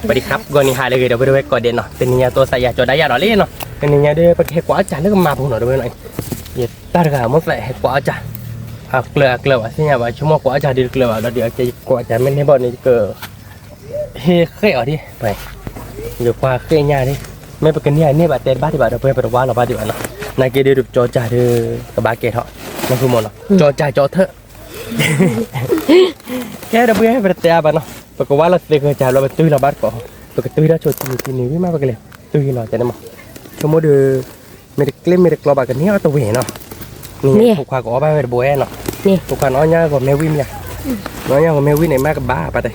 สวัสดีครับ ဂီၤနံၤဟါလၢအဂ့ၤ ဒီပုၢ်ဝဲၢ်ကိးဂၤဒဲးနီၤ, တနံၤညါ သိးသးယၤကၠီဒါယၤဒီးလံနီၤ, တနံၤညါဒီး ပကဟဲကွၢ်အီၣ်ကၢ်လၢကမၤပူၤနီၤ ဒီပုၢ်ဝဲၢ်နီၤ, ယတၢ်တဂၤမိၣ်သးဟဲကွၢ်အီၣ်ကၢ်, အကျၢၤအကျၢၤဘၣ်သ့ၣ်ညါဘၣ် ဆိကမိၣ်ကွၢ်အီၣ်ကၢ်ဒ်တကျၢၤဘၣ်ဒီး ဒီးကကွၢ်ကၢ်မ့ၢ်န့ၢ်ဘၣ်န့ၣ် ယက ဟ့ၣ်ဃဲၣ်အီၤဒ်, ယကွၢ်ဃဲၣ်ညါဒ်, မ့ၢ်ပကန့ၢ်အန့ၢ်ဘၣ်တဲတဘၣ်ဒံးဘၣ် ဒီပုၢ်ဝဲၢ်ပတဝါလီၤဘၣ်ဒံးဘၣ်နီၤ, နာ်က့ဒ်ဒီးပကၠီကၢ်ဒီး ကဘၣ်ကဲထီၣ်, နဃုမီၤနီၤ, ကၠီကၢ်ကၠီထၢၣ် ကဲဒီပုၢ်ဝဲၢ် ပတတဲအါဘၣ်နီၤ, ပကဝါလီၤသ့ကၢၤကၢ်ဘျီ ပတုၤလီၤဘၣ်တကိး, ပကတုၤထီၣ်ဆိတနံၤတနံၤဝံၤမး ပကလဲၤတုၤလီၤတဲန့ၣ်မး, ဆိကမိၣ်ဒီး မ့ၢ်တကျ့မ့ၢ်တကျီဘၣ်ကန့ၢ်အီၣ်တဝ့ၢ်နီၤ, န့ၣ်ဖိခွါကအီၣ်ဘၣ်ဝဲတဘိနီၤ, ဖိခွါနအီၣ်ညါဂီၤမ့ၢ်ဝံၣ်မ့ၢ်ဧါ, နအီၣ်ညါဂီၤမ့ၢ်ဝံၣ်န့ၣ် မ့ၢ်ကဘၣ်ပာ်တဲ,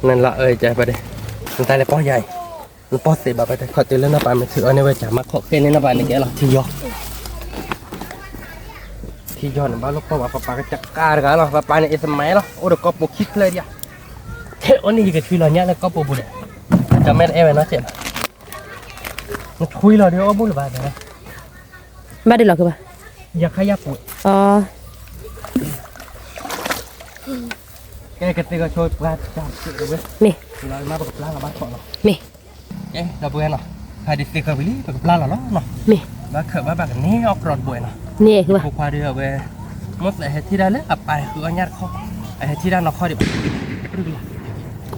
နလီၤအၢပာ်တဲ, နတၢ်လဲၤပီၢ်ယၤအံၤ, နပီၢ်သ့ဘၣ်ပာ်တဲ ခီၣ်တုၤလၢနီၢ်ပၤမ့ၢ်ထုးအီၣ်န့ၢ်ဝဲကၢ် မၤခီၣ်ဃဲၣ်န့ၢ်နီၢ်ပၤန့ၣ်ကဲလီၤ ထံယီၤ ထံယီၤန့ၣ် ဘၣ်လိၣ်ကီၢ်ဘၣ် ပပၢ်ကစၢ်ကါတဂၤလီၤ, ပပၢ်န့ၣ် အ့သမါလီၤ, အိၣ်ဒီးကီၢ်ပူၤခံချၢဒံးဧါ, အိၣ်န့ၣ်ယကထုးလီၤညါလၢကီၢ်ပူၤပူၤဒီး, တမ့ၢ်တအဲၣ်ဝဲနီတစဲးဘၣ်, နထွံလီၤဒီးအီၣ်ဘိၣ်လၢၤဘၣ်, ဘၣ်ဒုးလီၤကဘၣ်, ယခါယၢ်ပူၤ, ကဲကသ့ၣ်ကီဆိပှၤတၢ်ဝဲ, မ့ၢ်, လီၤမးပကပျၢ်လီၤဘၣ်ထီၣ်လီၤ, မ့ၢ်, ကဲဒီပုၢ်ဝဲၢ်နီၤ, ဖးဒံးသ့ၣ်ကီဝံၤလံ ပကပျၢ်လီၤလီၤနီၤ, မ့ၢ်, ဘၣ်ခၢၣ်ဘၣ်ဘၣ်ကန့ၢ်အီၣ်ကြီတဘိနီၤ, န့ၣ် ဖိခွါဒီးအဝဲ, မိၣ်သးဟဲထံၣ်ဒၣ်လၢအပၢ်ဃုအီၣ်ညၣ်တခီ, အဟဲထံၣ်ဒၣ်နီၢ်ခီဒံးဘၣ်,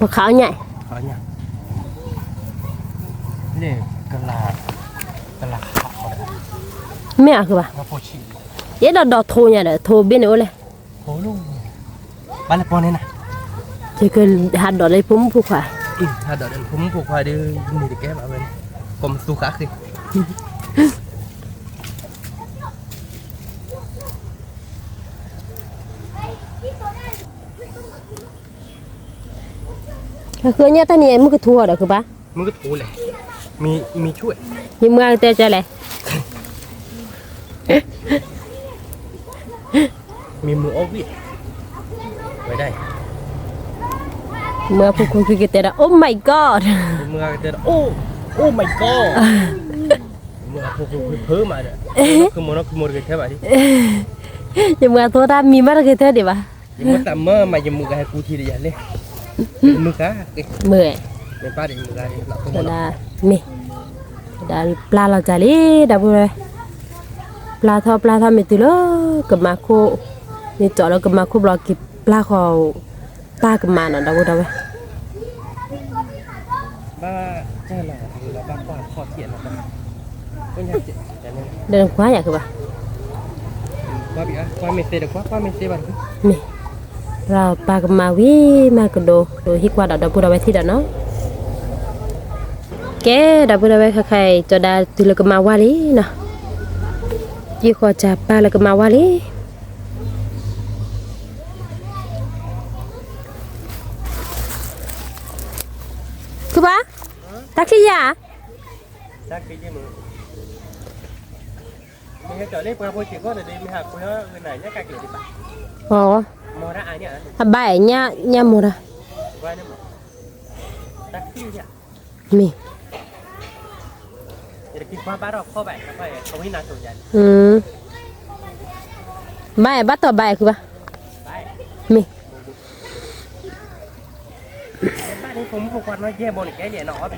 ပခးအီၣ်ညၣ်, ခးအီၣ်ညၣ်, လၢ, ကလၤ, ကလၤခး, မ့ၢ်အဃုဘၣ်, ယအဲၣ်ဒိးဒီးထိညါဒီး ထိဘ့ၣ်န့ၣ်အိၣ်လဲၣ် ဘၣ်လဲၤပီန့ၣ်နၤ, ယကဟးဒိးလၢဖိမုၣ်ဖိခွါ, ဟးဒိးလၢဖိမုၣ်ဖိခွါဒီး မုာ်တကဲဘၣ်ဝဲန့ၣ်, ကိးမသူဃးဃ့, ဃုအီၣ်ညၣ်တၢ်န့ၣ် မုၢ်ကထူအီၤဒီးဃုဘၣ်, မုၢ်ကထူလဲၣ်, မံၤဆူၣ်, ယမုၢ်အကတဲကလဲၣ် မ့ၢ်မုၢ်အီၣ်ဝံၣ်, ဝဲဒၣ်, မုၢ်အဖိခွါကတဲဒီး Oh my God, မုၢ်အကတဲဒီး Oh, Oh my God, မုၢ်အဖိခွါဖုမးဒီး, မုၢ်နီၢ်ခိမိၢ်တဂ့ၤထဲဘၣ်ဒံး, ယမုၢ်အသိတၢ်မံၤမးတဂ့ၤထဲဒံးဘၣ်, ယမုၢ်သးမၢမး ယမုၢ်ကဟဲကူထံဒီးယၤလဲၣ်, မုၢ်က, မုၢ်, မ့ၢ်ပၢ်ဒီးယမုၢ်ဂၤန့ၣ်, မ့ၢ်, ဒ်ပျၢ်လီၤတၢ်လံ ဒီပုၢ်ဝဲၢ်, ပျၢ်ထီၣ်ပျၢ်ထီၣ်မ့ၢ်တုၤလၢကမၤခိၣ်, မ့ၢ်ကၠီလၢကမၤခိၣ်ဘျီက့ၤပျၢ်ဃီၤ, တၢ်ကမၤနီၤ ဒီပုၢ်ဝဲၢ်, ဘၣ်, ဒီးနကွၢ်ယၤကဘၣ်, မ့ၢ်, ဒီးပၢ်ကမၤဝံၤမၤကဒိဒိဟံၣ်ကွၢ်ဒီး ဒီပုၢ်ဝဲၢ်သ့ၣ်ဒီးနီၤ, ကဲဒီပုၢ်ဝဲၢ် ခဲခါအံၤ ကၠီဒါတုၤလၢကမၤဝါလံနီၤ, ယံာ်ဃီၤစၢ်ပၢ်လၢကမၤဝါလံ ခုဘၣ်, တၢ်ခံယၤ, အ, အဘၣ်အဲၣ်ညၣ်မိၢ်တၢ်, မ့ၢ် ဘၣ်အဲၣ်ဘၣ်တီၢ်ဘၣ်အဲၣ်ခုဘၣ်, မ့ၢ်,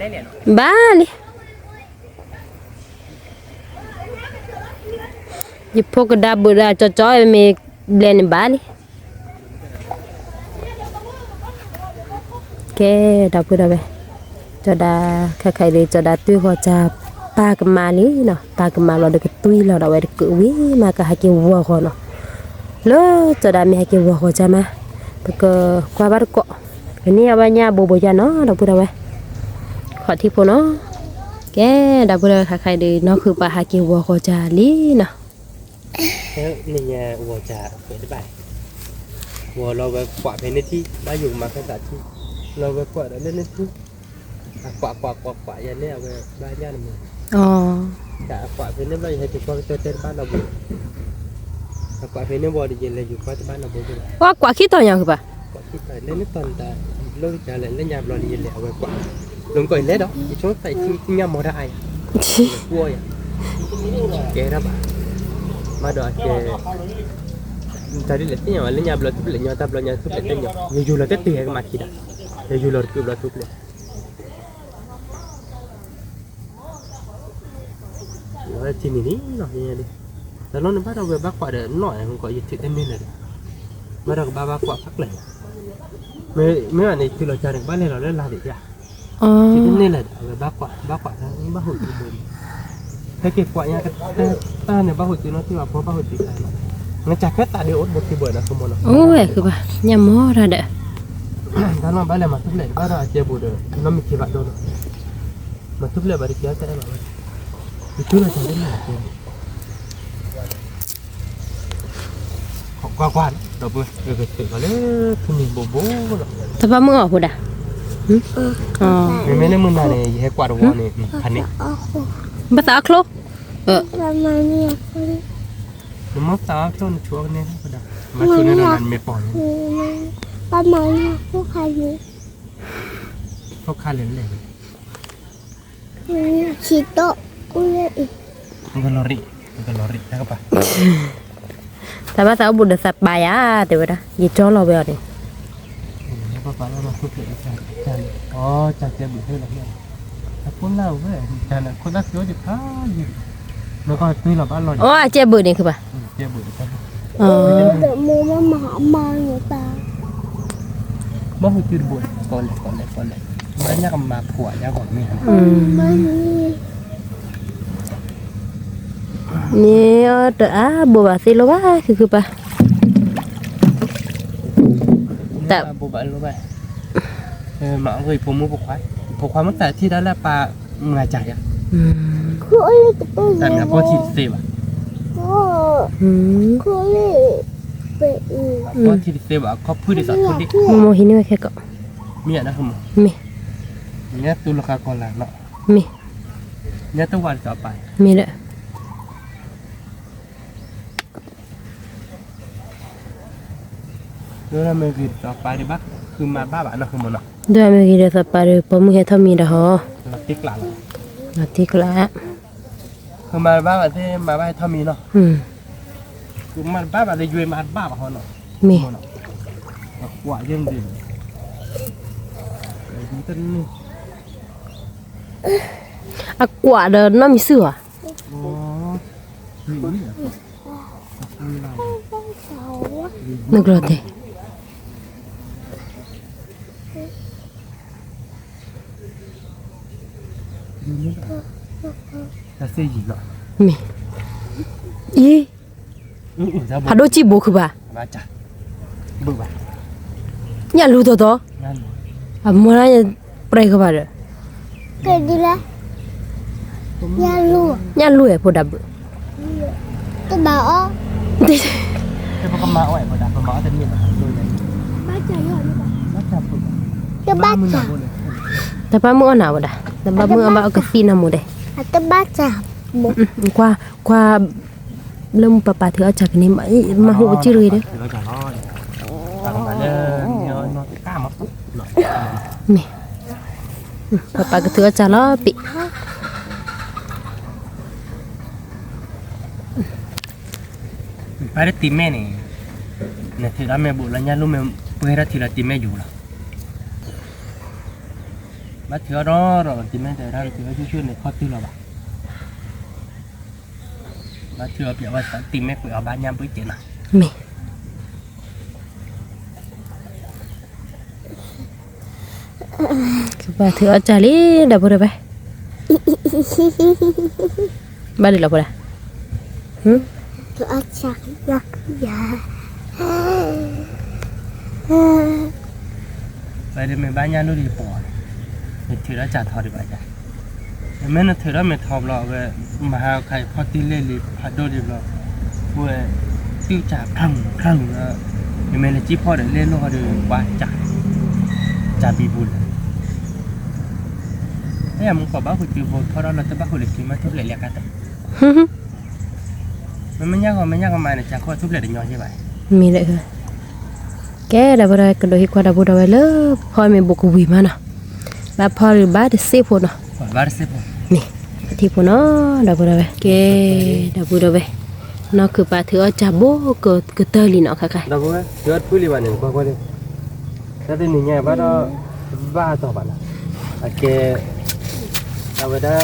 ဘၣ်လံ, ယဖိကဒါဘုးဒါကၠီကၠီမ့ၢ်ဘျဲၣ်န့ၣ်ဘၣ်လံ ကဲ ဒီပုၢ်ဒီဝဲၢ်, ကၠီဒါ ခဲခါအံၤဒီး ကၠီဒါတွံၢ်ဃီၤစၢ် ပၢ်ကမါလံနီၤ, ပၢ်ကမါလီၤဒီးကတွံၢ်လီၤဒီးဝဲတကုးဝံၤမး ကဟဲက့ၤဝီၤဃီၤနီၤ, လၢကၠီဒါမ့ၢ်ဟဲက့ၤဝီၤဃီၤစၢ်မး, ပကကွၢ်ဘၣ်တကိး, ကန့ၢ်အဝဲညၣ်ဘိဘိယါနီၤ ဒီပုၢ်ဒီဝဲၢ်, ခီၣ်ထံးဖိနီၤ, ကဲ ဒီပုၢ်ဒီဝဲၢ် ခဲခါအံၤဒီး နီၢ်ဃုာ်ပၢ်ဟဲက့ၤဝီၤဃီၤစၢ်လံနီၤ န့ၣ်ညါဝီၤစၢ်ဖဲတဘၣ်, ဝီၤလီၤဝဲကွၢ်ဖဲန့ၣ်ထံၣ် ဘၣ်ယိၣ်ကမၤကဲသးထံၣ်, လီၤဝဲကွၢ်ဒီးလၢန့ၣ်ထံၣ်, အကွၢ်ကွၢ်ကွၢ်ကွၢ်ယၤန့ၣ် အဝဲဘၣ်ညၣ်တမုာ်, အကွၢ်ဖဲန့ၣ်ဘျီ ယဟဲက့ၤကွၢ်ကတၢၢ်တဲတဘၣ်နီတဘိ, အကွၢ်ဖဲန့ၣ်ဝီၤဒီး ယလဲၤယူၤကွၢ်တဘၣ်နီတဘိ, ကွၢ်ခံတီၤညါဃုာ်ဘၣ် ကွၢ်ခံတီၤ လၢန့ၣ်တီၤန့ၣ်တၢ် လၢကစၢ်လဲၣ် လၢညါဘျီန့ၣ် ယလဲၤအဝဲကွၢ်, လၢကီၢ်အံၤလဲၣ်ဒီး ယဆိကမိၣ်သးထံၣ်ညၣ်မီၤတၢ်အါယၤ, ကွၢ်ယၤ, ကဲတၢ်ဘၣ်, ဘၣ်ဒီးအကဲ, တၢ်ဒ်လဲၣ်သ့ၣ်ညါဘၣ် လၢညါဘျီထူၣ်ဖျဲးညီ တၢ်ဘျီညါထူၣ်ဖျဲးသ့ၣ်ညါ, ယယူၤလီၤတၢ်တဂၤကမၤခံဒီး, ယယူၤလီၤတကုးဘျီထူၣ်ဖျဲး, ဝဲထံၣ်န့ၣ်လံနီၤ, တၢ်လီၢ်န့ၣ်ဘၣ်ဒီးဝဲဘၣ်ကွၢ်ဒီးနီၢ် ယထံၣ်တန့ၢ်လၢၤဒီး, ဘၣ်ဒီးကဘၣ်ဘၣ်ကွၢ်ဖးကျၢၤလီၤ, မ့ၢ်အန့ၣ်တုၤလီၤကၢ်န့ၣ် ကဘၣ်လဲၤလီၤလၢလါဒံးဧါ, ထံၣ်တန့ၢ်လၢၤဒီး အဝဲဘၣ်ကွၢ် ဘၣ်ကွၢ် ဘၣ်ဟူးတုၤဘိန့ၣ်, ဟဲက့ၤကွၢ်ညါကတၢၢ်န့ၣ် ဘၣ်ဟူးတုၤနီတထံၣ်ဘၣ် ဖိဘၣ်ဟူးတုၤခါလီၤ, နကစၢ်ခဲသးဒုးအိၣ်တဘိထံဘိန့ၣ် ဖိမ့ၢ်နီၤ, အိၣ်ဝဲဃုဘၣ် ညၣ်မီၢ်တၢ်ဒီး တၢ်နီၢ်ဘၣ်လဲၤမၤထူၣ်ဖျဲး ဘၣ်ဒီးအကဲဘူးဒီး နီၢ်မ့ၢ်က့ၤဘၣ်ဒိလီၤ, မၤထူၣ်ဖျဲးဘၣ်တက့ၢ် တအဲၣ်ဘၣ်ဝဲ, ယထူၣ်လီၤတၢ်လၢမ့ၢ်က့ၤ ကွၢ်ကွၢ် ဒီပုၢ်ဝဲၢ် ကသုးလီၤလၢထူၣ်န့ၣ်ဘိဘိလီၤ, တဘၣ်မုၢ်အီၣ်ဖိဒၣ်, မ့မ့ၢ်လၢမုၢ်နၤန့ၣ် ယဟဲကွၢ်တဝီန့ၣ် ဖးန့ၣ်, ဘၣ်သးအီၣ်ချိၣ်, နမ့ၢ်သးအီၣ်ချိၣ်နဆိကန့ၢ်ဒၣ်, မဆိကန့ၢ်ဒီးနမ့ၢ်ပီၢ်န့ၣ်, ဘၣ်မၤန့ၢ်အခိၣ်ခါလၢ, ခိၣ်ခါလၢလဲၣ် ဆံးတီၢ်, ကလီၤရံၣ်, ကလီၤရံၣ် တၢ်ကပၤ, တၢ်ဘၣ်သးအိၣ်ဘူးဒီးသးပာ်ယၤ တဲဝဲဒၣ် ယကၠီလီၤဝဲအီၤန့ၣ်, အိ အကဲဘုးန့ၣ် ခိၣ်သၣ်ကၠီဒံးဖးယံၤ, နကီၢ်တွံလီၤဘၣ်လီၤ, အိ အကဲဘုးန့ၣ် ခုဘၣ် မ့ၢ်ဟူးတုၤတဘိး ကိးလဲၣ် ကိးလဲၣ် ကိးလဲၣ်, မ့ၢ်ညၣ်ကမၤဖှိၣ်ညၣ်ဂီၤမ့ၢ်, မ့ၢ်အတအါဘိးဘၣ်သ့လီၤဘၣ် ခုခုပၢ်, တဘိးဘၣ်လီၤဘၣ်, မၤအီၣ်ဂ့ၤဖိမုၣ်ဖိခွါ, ဖိခွါမ့ၢ်သးထံၣ်ဒၣ်လၢပၢ်မၤစၢ်ယၤ, တၢ်မၤပီၢ်ထံတသ့ဘၣ်, ပီၢ်ထံတသ့ဘၣ် အခီၣ်ဖုၣ်ဒ်သိးဖိဒံး, မိၢ်မိၢ်ဟံးန့ၢ်ဝဲခဲကိး, မ့ၢ်ယၤဒၣ်မ့ၢ်, မ့ၢ်, ညၣ်တူၢ်လီၤဃာ်ကီၤလၤနီၤ, မ့ၢ်, ညၣ်တဝါဒ်သိးပၢ်, မ့ၢ်လၢ ဒိၣ်မ့ၢ်ဂ့ၤဒီးသးပာ်ဒံးဘၣ် ဃုမၤဘၣ်ဘၣ်နီၤ ဃုမ့ၢ်နီၤ, ဒိၣ်မ့ၢ်ဂ့ၤဒီးသးပာ်ဒီး ပိာ်မုၣ်ဟဲထီၣ်မံၤဒီးဟီ, လီၤတံၢ်ကျးလီၤ, လီၤတံၢ်ကျး, ဃုမၤဘၣ်ဘၣ်သ့ၣ် မၤဘၣ်ဟဲထီၣ်မံၤနီၤ, ဃုမၤဘၣ်ဘၣ်ဒီးယွဲမၤဘၣ်ဘၣ်ဟီနီၤ, မ့ၢ်, အကွၢ်ဒီးနီၢ်မံၤစုၣ်ဧါ နကလီၤတဲာ်, မ့ၢ်, အံၤ, ဖးဒိၣ်စံၣ်ဘိခုဘၣ်, ညၣ်လူၤတီၤတီၤ, အမၤလၢ ပြဲကဘၣ်ဒီး, ညၣ်လူၤဧါ ဖိဒၣ်ဘုး, တဘၣ်အီၣ်, တဘၣ်မုၢ်အီၣ်နၤဝဲဒၣ်, တဘၣ်မုၢ်အီၣ်ဘၣ်အီၣ်ကသံၣ်နၤမူဒဲး, ကွၢ်, ကွၢ်, လၢမုၢ်ပၢ်ပာ်ထုးအီၣ်စၢ်ကန့ၣ်, မၤဟူးကစံၣ်ရ့ဒီး, မ့ၢ်, ပၢ်ပာ်ကထုးအီၣ်စၢ်လီၤပံာ် ပၢ်လၢတံၤမဲာ်န့ၣ်, နထုးဒီးမ့ၢ်ဘူးလီၤညၣ်လူၤမ့ၢ်ပှဲၤထီၣ်ထံလီၤတံၤမဲာ်ယူၤလီၤ, ဘၣ်ထုးအီၣ်ဒီးဒီးတံၤမဲာ်တၢ်ထုးအီၣ်ဆူၣ်ဆူၣ်န့ၣ်ခီၣ်တုၤလီၤဘၣ်, ဘၣ်ထုးအီၣ်ပျဲဝဲတံၤမဲာ်ကွဲးအီၤဘၣ်ညၣ်ဘုၣ်ကဲနီၤ, မ့ၢ် ကပာ်ထုးအီၣ်စၢ်လံ ဒီပုၢ်ဒီဝဲၢ်, ဘၣ်ဒ်လီၤဖိဒၣ်, ထုးအီၣ်စၢ်လီၤ, ပမ့ၢ်ဘၣ်ညၣ်လူၤဒံးပီၢ်, နထုးဒီးစၢ်ထီဒံးဘၣ်ယၤ, မ့ၢ်နထုးဒီးမ့ၢ်ထီဘျီဝဲ, မဟါခါခီၣ်တံၢ်လဲၢ်လံဖးဒိၣ်ဒံးဘျီ, ဝဲ, တုၢ်စၢ်ဖျါမုၢ်ဖျါမုၢ်လၢ, မ့မ့ၢ်လၢကံဖီၣ်ဒီးလဲၤလိၣ်ဟီဒီးကွၢ်စၢ်, စၢ်ဘံဘူလၢ အဲၣ်မူကီၢ်ဘၣ်ဃုာ်တုၤဖိထီဒီးလီၤတဘၣ်ဃုာ်လၢခံမၤထူၣ်ဖျဲးလၢကါတၢ်, မ့မ့ၢ်ညၣ်ဂီၤမ့ၢ်ညၣ်ကမၤန့ၣ် စၢ်ခီၣ်ထူၣ်ဖျဲးတညီယဲၢ်ဘၣ်, မ့ၢ်လၢ, ကဲဒီပုၢ်ဒီဝဲၢ် ကဒိးဟ့ၣ်ကွၢ်ဒီပုၢ်ဒီဝဲၢ်လၢ ဖီမ့ၢ်ဘူးကဝံၤမးနီၤ, ဘၣ်ဖီဒံးဘၣ်တစ့ၢ်ဖိနီၤ, မ့ၢ်, ထံၣ်ဖိနီၤ ဒီပုၢ်ဒီဝဲၢ် ကဲ, ဒီပုၢ်ဒီဝဲၢ်, နီၢ်ခုးပာ်ထုးအီၣ်စၢ်ဘိကတၢၢ်လံနီၤခါခါ, ဒီပုၢ်ဝဲၢ် ထုးအီၣ်တဖုလံဘၣ်န့ၣ် ကွၢ်ကွၢ်လံ, တၢ်တနံၤညါဘၣ်ဒီး, ဘၣ်အတီၤဘၣ်နီၤ, အကဲ, အဝဲဒၣ်,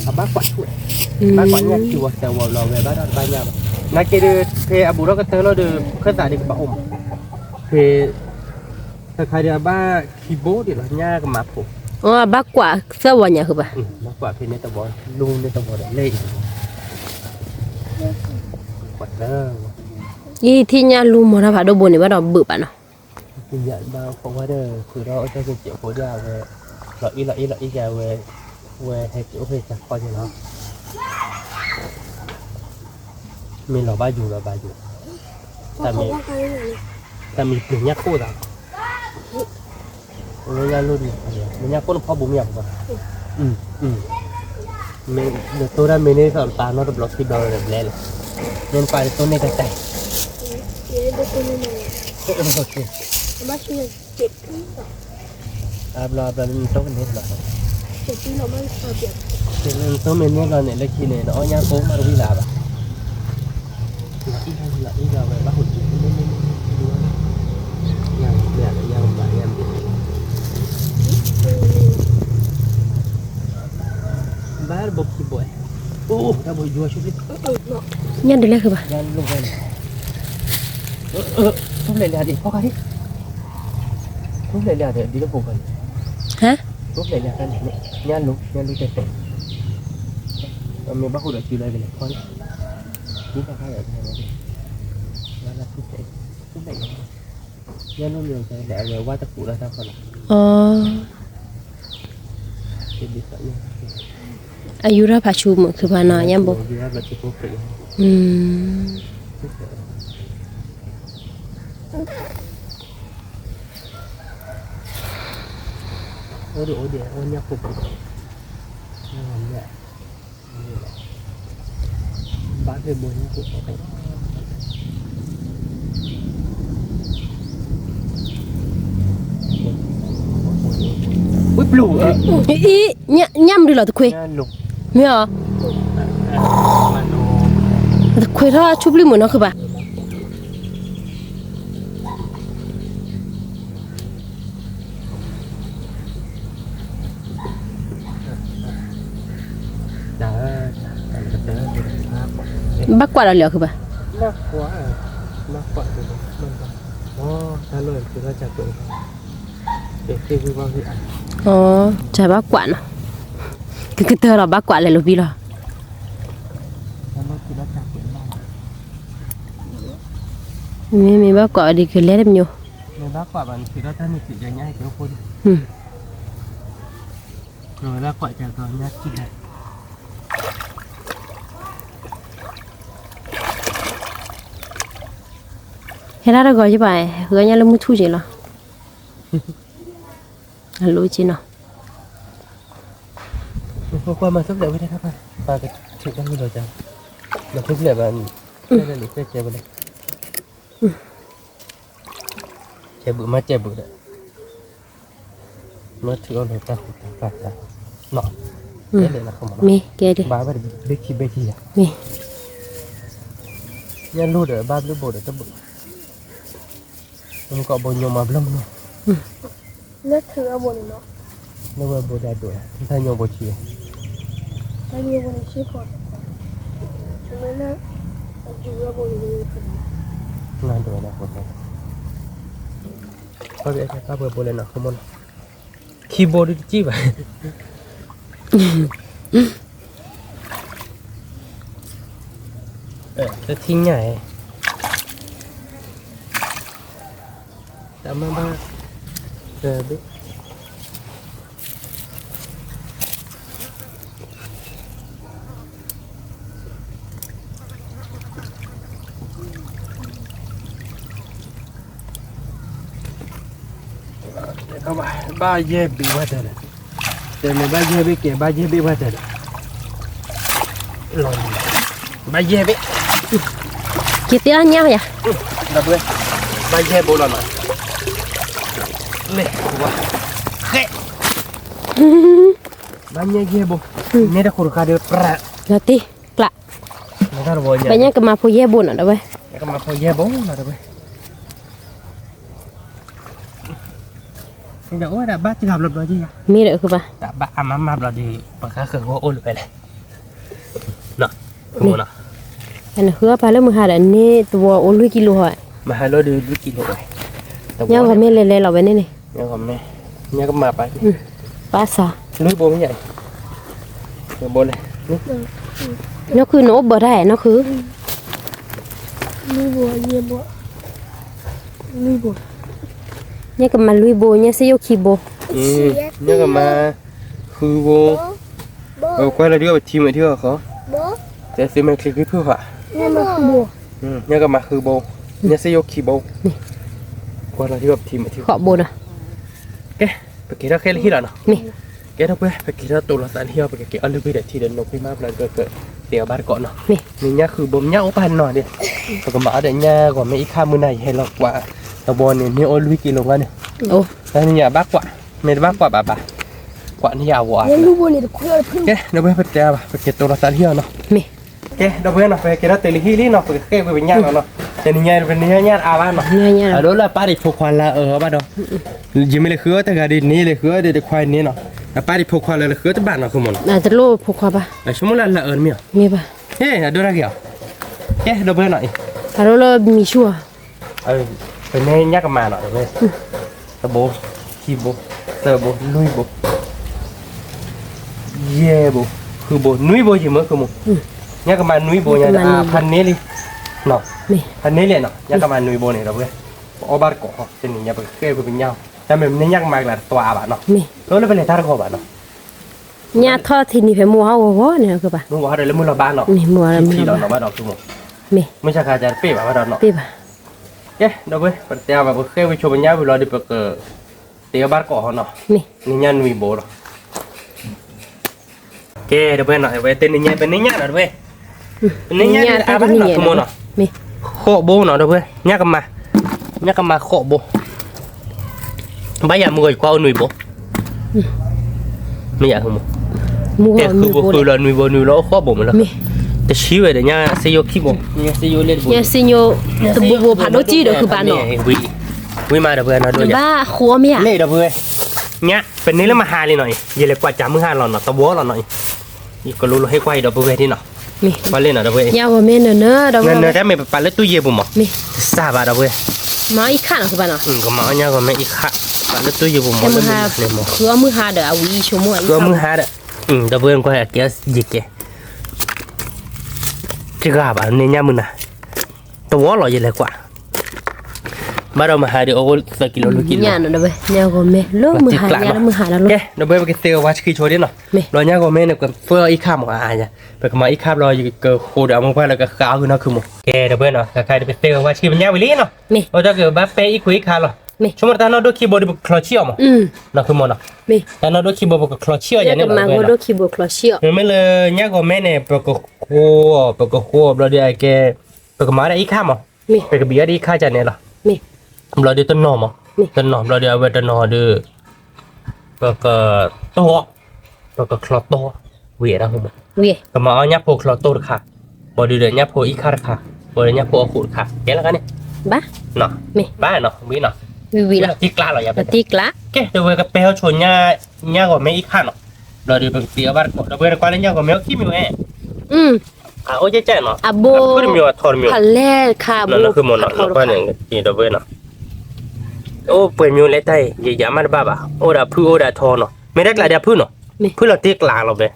အဘၣ်ကွၢ်ထူၣ်ဝဲ ဘၣ်ကွၢ်ညၣ်ခံဝီစဲးဝီလီၤဝဲဘၣ်ဒီးတဘၣ်ညၣ်ဘၣ်. နာ်က့ဒီး ဖဲအဘူးထီၣ်ကတၢၢ်လီၤဒီး ခၢၣ်သးဒ်ကဘၣ်အိၣ်မး, ဖဲ တခါဒီးဘၣ်ခံဘိဒံးလီၤ ညၣ်ကမၤဖိ, ဘၣ်ကွၢ်သၢဝီညါဃုာ်ဘၣ်, ဘၣ်ကွၢ်ဖဲန့ၣ်တဝီ, လူန့ၣ်တဝီဒီးလဲၣ်, ကွၢ်သၢဝီ, အံၤထံၣ်ညၣ်လူမီၤတၢ်ဖးဒိၣ်ဘိန့ၣ်ဘၣ်ဒီးဘုးဘၣ်နီၤ. ဘၣ်ဃိဝဲဒီး ဃုာ်ဒီးအိၣ်တၢ်ကစဲးဖိဒ်အဝဲ, လီၤအံၣ်လီၤအံၣ်လီၤအံၣ်ကဝဲ, ဝဲဟဲက့ၤအိၣ်ဖဲစၢ်ခီက့ၤလီၤ. မ့ၢ်လီၤဘၣ်ယိၤလီၤဘၣ်ယိၤ, တၢ်မ့ၢ်ပျ့ၤညၣ်ကိၢ်သး, ညၣ်လိၣ်ဒံး, ညၣ်ကိၢ်နဖီဘိမ့ၢ်ဧါ, မ့ၢ်နတိၢ်တၢ်မ့ၢ်န့ၣ် သးပာ်နီတဘျီခံဘျီဒီးဘျဲလီၤ, မ့ၢ်နပာ်တတိၢ်န့ၢ်တၢ်တၢ် အါဘျီအါဘျီလၢနတိၢ်ကန့ၢ်ဘျီ, နတိၢ်မ့ၢ်န့ၢ်ဘျီန့ၣ် လၢခံန့ၣ် နအီၣ်ညၣ်ကိၢ်မးတဝံၣ်လၢၤဘၣ်, လီၤအံၣ်လီၤအံၣ်လီၤအံၣ်လီၤဝဲဘၣ်ဟိၣ်က့ၤ, ညၣ်မ့ၢ်လီၤအံၣ်လီၤဝဲဘၣ်ဟိၣ်က့ၤ, ဘၣ်တဘိခံဘိ, အိၣ်တၢ်ဘိယွၤဆူၣ်, ညၣ်ဒုးလဲၣ်ဃုာ်ဘၣ်, ထူၣ်ဖျဲးလၢဒံးဖီခါဒံး, ထူၣ်ဖျဲးလၢဒံးဒ်လၢပူၤခါန့ၣ်, ဟါ, ထူၣ်ဖျဲးလၢခါန့ၣ်, ညၣ်လူၤ ညၣ်လူၤတဲတဲ, မ့ၢ်ဘၣ်ဟိၣ်ဒီးစုလၢကလဲၤဖီန့ၣ်, ဒ်တၢ်ခါဒီး, ညၣ်လူၤ ညၣ်လူၤမ့ၢ်အဝဲဝါတကူးလၢတၢ်ခီလီၤ, အယူၤထီၣ်ဖးဆူမုာ်ခုဖးနီၤ ညၣ်ဘိ, အိၣ်ဒံးအိၣ်ဒံး အိၣ်ညၣ်ဖိဖိ, ဘၣ်ဖဲဘိညၣ်ဖိဖိ, ဝံပျိၢ်, အံၤ, ညၣ်မနုၤလီၤတခွ့, မ့ၢ်အီၤ, တခွ့ထီၣ်ဆူၣ်ပျုၢ်မုာ်နီၤခုဘၣ်. ဘၣ်ကွၢ်ဒီးလၢအီၤခုဘၣ်, တၢ်ဘၣ်ကွၢ်နီၤ, ကကတၢၢ်လီၤဘၣ်ကွၢ်လဲၤလိာ်ပံလီၤ, မ့မ့ၢ်ဘၣ်ကွၢ်ဝဲဒ်ကလဲၤတမညိ, ဟဲဒၣ်တဂီၤယဘၣ်, ဂီၤညါလၢမုၢ်ထူၣ်က့ၤလီၤ, အလိက့ၤနီၤ, ကွၢ်မၤထူၣ်ဖျဲးဝဲဒၣ်, ပှၤကထုးတၢ်မုၢ်လီၤကါ, မၤထူၣ်ဖျဲးဘၣ်, ဖဲလဲၣ်လံ ဖဲကဲဝဲလဲၣ်, ကဲဘုးမၤကဲဘုးဒီး, မၤထုးအီၤလီၤတၢ်ဟူးတၢ်ဖးတၢ်, မ့ၢ်ကဲဒံး, ဘၣ်ဝဲဒၣ်ဘ့ခံဘ့ခံယၤ, မ့ၢ်, ညၣ်လိၣ်ဒီးဘၣ်ဘျုးဘိဒီးတဘုး, မ့ၢ်ကီးဘိညိမၤဘျီမနီၤ, လၢဝဲဘိဒၣ်ဒိၣ်, တၢ်ညိဘိဆံး, နဒိၣ်ဝဲဒၣ်ဖိ, ပှၤကအဲၣ်တၢ်ပှဲၤဘိလဲၣ်နီၤ ခိမိၣ်နီၤ, ခံဘိဒုးတစံၣ်ဘၣ်, တထံၣ်ညၣ်, တၢ်မၤဘၣ်, တဘ့ၣ် ဘၣ်ယဲၢ်ဘ့ၣ်ဝဲတၢ်ဒီး, တဲမ့ၢ်ဘၣ်ယဲၢ်ဘ့ၣ်ကဲ ဘၣ်ယဲၢ်ဘ့ၣ်ဝဲတၢ်ဒီး, ဘၣ်ယဲၢ်ဘ့ၣ်, က့ၤတဲအီၤညါယၤ, ဘၣ်ယဲၢ်ဘိလီၤနီၤ, မ့ၢ်, ဃဲ, ဘၣ်ညဲၢ်ယဲၢ်ဘိ, နဲတခိၣ်တခါဒီးပြး, လီၤတံၢ်, ကျး, ဘၣ်ညဲၢ်ကမၤဖိယဲၢ်ဘိနီၤ ဒီးဝဲ, ကမၤဖိယဲၢ်ဘိနီၤ ဒီးဝဲ အိၣ်ဝဲဒၣ်ဘၣ်တဂၤဘျီဘျီ, မ့ၢ်ဒီးဃုဘၣ်, တၢ်ဘၣ်အါမးမးဘျီဒီး ပှၤဃါဃၢၤဂီၢ်အိၣ်လၢၤဖဲလဲၣ်, နီၤ, နဃုအီၣ်ပာ်လၢမုၢ်ဟါဒီး န့ၢ်သဝီအိၣ်လွံၢ်ကံလိဟီ, မဟါလီၤဒီးလွံၢ်ကံလိဝဲ, ညၣ်ဂီၤမ့ၢ်လဲၤလဲၤလီၤဝဲန့ၣ်န့ၣ်, ညၣ်ကမၤပာ်, ပာ်စး, လွံၢ်ဘိမ့ၢ်ယၤ, ဘိလဲၣ်, နီၢ်ခုနအိၣ်ဘၢတၢ်နီၢ်ခု ညၣ်ကမၤလွံၢ်ဘိ, ညၣ်စ့ယိၣ်ခံဘိ, ညၣ်ကမၤဃုဘိ, ကွၢ်လီၤဒုးပထံမးထံအီၤဃီ, တဲသုမဲာ်ချံဃံဖုၣ်ဃီ, ညၣ်ကမၤဃုဘိ, ညၣ်စ့ယိၣ်ခံဘိ, ကွၢ်လီၤဒုးပထံမးထံဃီဘိနီၤ, ကဲ, ပက့ၤထီၣ်ဃဲလၢဟံၣ်လီၤနီၤ, ကဲထီၣ်ပှဲၤ ပက့ၤထီၣ်တိၤလီၤသးလၢဟံၣ်အီၤ ပကက့ၤအီၣ်လုၢ်ဘ့ၣ်ဒီးထံဒီးနိးကွံမးဘျီဒီးက့ၤအီၣ်လၢဘၣ်တကိးနီၤ, မ့ၢ်ညၣ်ဃုဘိ ညၣ်အိၣ်ပာ်နီၤဒီး, ပကမၤအီၣ်ဒီးညၣ်ဂီၤမ့ၢ်အံၤခါ မုၢ်နၤယဟဲလီၤကွၢ်, တဘိန့ၣ် မ့ၢ်အိၣ်လွံၢ်ကံလိဘၣ်န့ၣ်, တနံၤညါဘၣ်ကွၢ်, မ့ၢ်တဘၣ်ကွၢ်ဘၣ်ဘၣ်, ကွၢ်န့ၢ်ယၤအဝဲ, ကဲ, ဒီးပှဲၤပတဲဘၣ် ပက့ၤတိၤလီၤသးလၢဟံၣ်အီၤနီၤ, မ့ၢ်, ကဲ, ဒီးပှဲၤနီၤ ပက့ၤထီၣ်တုၤလၢဟံၣ်လံနီၤ ပကဃဲဝံပညၣ်လီၤနီၤ, တနံၤညါပနံၤညါအါဘၣ်နီၤ, အဒိလၢပၢ်ဒံးဖိခွါလၢအအၢဘၣ်ဒီး, ယမ့ၢ်လဲၤဃုအီၣ်တဂၤဒီးန့ၣ် လဲၤဃုအီၣ်ဒီးတခွါန့ၣ်နီၤ, အပၢ်ဒံးဖိခွါလၢလဲၤဃုအီၣ်တဘၣ်နီၤ ဃုမိၣ်နီၤ, တလိၣ်ဖိခွါဘၣ်, ဆိကမိၣ်လၢလၢအအၢတမ့ၢ်အီၤ, မ့ၢ်ဘၣ်, ဟဲ အဒိတၢ်ဂ့ၤအီၤ, ကဲ ဒီးပှဲၤနီၤအံၤ, အဒိလၢမံၤဆူၣ်အီၤ ပမ့ၢ်ညၣ်ကမၤနီၤ, တဘိ, ခံဘိ, သၢဘိ, လွံၢ်ဘိ, ယဲၢ်ဘိ, ဃုဘိ, နွံဘိယံၤမ့ၢ် ဃုမိၣ်, ညၣ်ကမၤနွံဘိညါဒီး ဖးန့ၢ်လံ, ဖးန့ၢ်လံနီၤ ညၣ်ကမၤနွံဘိန့ၣ်ဒီးပှဲၤ, ပအီၣ်ဘၣ်တကိးဟီ တနံၤညါပကဃဲဝံပညၣ်, တၢ်မ့ၢ်ပန့ၢ်ညၣ်ကမၤကလၤတသွါဘၣ်နီၤ, အိၣ်လၢပလဲၤတၢ်တဂီၤဘၣ်နီၤ, ညၣ်ထီၣ်ထံနံၤဖဲမုၢ်ဟါဂီၤဂီၤန့ၣ်ကဘၣ်, မုၢ်ဟါဒီးလၢမုၢ်လီၤဘၣ်နီၤ, မ့ၢ်မုၢ်ဟါဒီးမုၢ်လီၤဘၣ်, မ့ၢ်, မုၢ်ဆါခါတပ့ၢ်ဘၣ်ဘၣ်ဒီးနီၤ, ကဲ ဒီးပှဲၤ ပတဲအါဘၣ် ပဃဲဝံဆိပညၣ်ဝံလီၤဒီး ပက တဲအီၣ်ဘၣ်တကိးဟီနီၤ, န့ၢ်ညၣ်နွံဘိလီၤ, ကဲ ဒီးပှဲၤနီၤ အဝဲတဲန့ၢ်ညၣ် ပန့ၢ်ညၣ်နီၤ ဒီးပှဲၤ, ပန့ၢ်ညၣ်တအါဘၣ်နီၤ ဆိကမိၣ်နီၤ, ဃိးဘိနီၤ ဒီးပှဲၤ, ညၣ်ကမၤ, ညၣ်ကမၤဃိးဘိ, ဘၣ်ယၤမုၢ်ဂီၤယကွၢ်အိၣ်နွံဘိ, မ့ၢ်ယၤ, တဲဃုဘိဃုလီၤနွံဘိနွံလီၤ အိၣ်ဃိးဘိမ့ၢ်လီၤ, တဆံဝဲဒီး ညၣ်စ့ယိခံဘိ, ညၣ်စ့ယိ တဘိဘိဖးဒိၣ်ကံၢ်ဒီးဃုဘၣ်နီၤ, ဝံၤမးဒီးပှဲၤနီၤ ဒိၣ်ယၤ, ဘၣ်ဃိအီၤမ့ၢ်ဧါ, လ့ၣ်ဒီးပှဲၤ, ညၣ် ပန့ၢ်လၢမဟါလံနီၤအံၤ ယလဲၤကွၢ်ကၢ်မုၢ်ဟါလီၤနီၤ တဝီလီၤနီၤအံၤ, ယကလိလီၤဟ့ၣ်ကွၢ်အံၤဒီးပဝဲဒ်နီၤ, ပှၤလ့ၣ်နီၤဒီးပဝဲ, ညၣ်ဂီၤမ့ၢ်နၢၤနၢၤဒီးပဝဲ, နၢၤတၢ်မ့ၢ်ပပာ်လၢတူၢ်ယ့ၢ်ပူၤမး, တစၢ်ဘၣ်ဒီးပဝဲ, မၤအံၤခါနီၤ ကဘၣ်နီၤ, ကမၤအီၣ်ညၣ်ဂီၤမ့ၢ်အံၤခါ, ပာ်လၢတူၢ်ယ့ၢ်ပူၤမး, ဃုအီၣ်မုၢ်ဟါဒီး အဝံၤအံၤဆိကမိၣ်, ဃုအီၣ်မုၢ်ဟါဒီး, ဒီးပဝဲကွၢ်ကဲယကဲ တဂၤဘၣ်န့ၣ်ညၣ်မုၢ်နၤ, တဝီလီၤယလဲၤကွၢ်, ဘၣ်ဒီးမဟါဒီး အိၣ်သၢကံလိလွံၢ်ကံလိ, ညၣ်ဂီၤမ့ၢ်လၢမုၢ်ဟါ, ညၣ်လၢမုၢ်ဟါဒီးလီၤ, ကဲ ဒီးပဝဲပကသ့အဝဲဆှံဆိဒ်နီၤ, ဘျီညၣ်ဂီၤမ့ၢ်န့ၣ် ကဖၢအီၣ်အံၤခါမး, ပကမၤအံၤခါဘျီ ယကဃိဒီးအမိၢ်ပှၢ်လၢကဃာ်အီၣ်ဂုာ်နီၢ်ခုမး, ကဲ ဒီးပဝဲနီၤ ခဲခါဒီးပသ့အဝဲဆှံပညၣ်ဝံၤလံနီၤ, အိၣ်တၢ်ကဘၣ်ပဲအံၤခွံအံၤခါလီၤ, ဆိကမိၣ်တၢ်နီၢ်ဒိၣ်ခံဘိဒီးပကချီဆံၣ်အီၤမး, နီၢ်ခုမးနီၤ, တၢ်နီၢ်ဒိၣ်ခံဘိပကချီဆံၣ်အီၤယၤန့ၣ်လီၤ, မ့မ့ၢ်လၢညၣ်ဂီၤမ့ၢ်န့ၣ် ပကဃိအီၤ ပကဃိအီၤဘျီဒီးအကဲ ပကမၤအီၣ်ဒၣ်အံၤခါမး, ပကဘံးအီၣ်ဒၣ်အံၤခါကန့ၣ်လီၤ, ဘျီဒီးတနီၤမး, တနီၤဘျီဒီးအဝဲတနီၤဒီး ပကတီၢ်, ပကချီတီၢ်, ဝံၤဒၣ်မး, ကမၤအီၣ်ညၣ်ဖိချီတီၢ်တခါ, ဘျီဒီးညၣ်ဖိအံၤခါတခါ, ဘျီဒီးညၣ်ဖိအဃိးတခါ, ကဲလၢကန့ၣ်, ဘၣ်, ဘၣ်နီၤ ဝံၤနီၤ, ဝံၤလီၤ, တံကျါလီၤယၤ, တံကျါ, ကဲ ဒီးပဝဲကပဲဟီၣ်ဆိညၣ်, ညၣ်ဂီၤမ့ၢ်အံၤခါနီၤ, ဘျီဒီးပကသ့အီၣ်ဘၣ်တကိး, ဒီးပဝဲတကွၢ်လၢညၣ်ဂီၤမ့ၢ်အိၣ်ခံမံၤဝဲ အအိၣ်ကဲကဲနီၤ, အဘိ, ဖုၣ်တမံၤအထီတမံၤ, ဖလဲခါဘိ, ဒီးပဝဲနီၤ, အိၣ်ပှဲၤမံၤလဲၣ်တၢ်အံၤ ယယၤမးတဘၣ်ဘၣ်, အိၣ်ဒီးဖုၣ်အိၣ်ဒီးထီနီၤ, မ့ၢ်တၢ်ကျးဒီးဖုၣ်နီၤ, ဖုၣ်လီၤတံကျါလီၤဝဲ,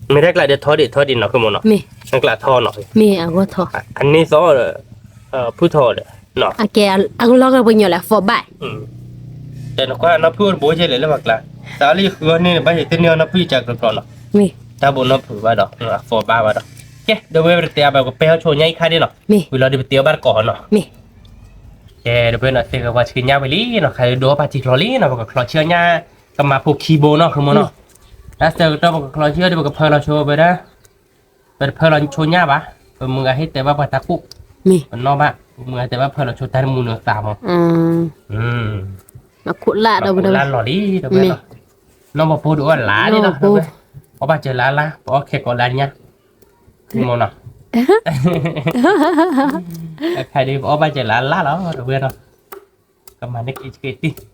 မ့ၢ်တၢ်ကျးဒီးထီဒံးထီဒံးနီၤ ခိၣ်မနီၤ, တၢ်ကျးထီနီၤ, မ့ၢ်အဂီၢ်ထီ, အန့ၣ်သီဒီး, ဖုၣ်ထီဒီး, အကဲအကလီၢ်ကပှဲၤညီလဲၣ် အ forty by တနကွၢ်နီၢ်ဖုၣ်အိၣ်တဘိကဲလဲၣ်လၢပှၤကျါ, သးလၢယဃုအီၤန့ၣ် ဘၣ်ယတန့ၢ်အီၤနီၢ်ဖုၣ်ယကကျီကျီနီၤ, တၢ်ဘိနီၢ်ဖုၣ်ဘၣ်ဒီး, အ forty by ဘၣ်ဒီး, ကဲ ဒီးဝဲပတတဲအါဘၣ် ကပဲဟီၣ်ဆိညၣ်အံၤခါဒ်နီၤ, ဝံၤလီၤဒီးပတ့အီၣ်ဘၣ်တကိးနီၤ, ကဲ ဒီးပဝဲနီၤ သ့ၣ်ဂၤပှၤဆှံညၣ်ဝံၤလံနီၤ, ခါဒိအီၣ်ပၢ်ထံချီလံနီၤ, ပကချီဆံအီၣ်ညၣ်, ကမၤဖိခံဘိနီၤ ခိၣ်မနီၤ, တၢ်ဆၢကတီၢ်ပကချီဆံအီၣ်ဒီး ပကဖၢလီၤဆိဝဲဒၣ် ပတဖၢလီၤဆိညၣ်ဘၣ်, ပမုၢ်ဂၤဟ့ၣ်တဲဘၣ်ပှၤတၢ်ကိၣ်, ပနီၣ်ဘၣ်, ပမုၢ်ဂၤတဲဘၣ်ဖၢလီၤဆိတၢ်တမုာ်နုာ်သးမး, အခိၣ်လၢ်ဒီးပဝဲ, အခိၣ်လၢ်လီၤလံ, နီၢ်ပှၤဖိဒုးအီၣ်လၢ်လံလီၤ, အီၣ်ဘၣ်စၢၤလၢ်လၢ်, ပအီၣ်ခဲကိးလၢ်ညါ, မနီၤ, အခါဒီးပအီၣ်ဘၣ်စၢၤလၢ်လၢ်လီၤ ဒီးဝဲနီၤ, ကမၤန့ၢ်က့ၤက့ၤတံၢ်,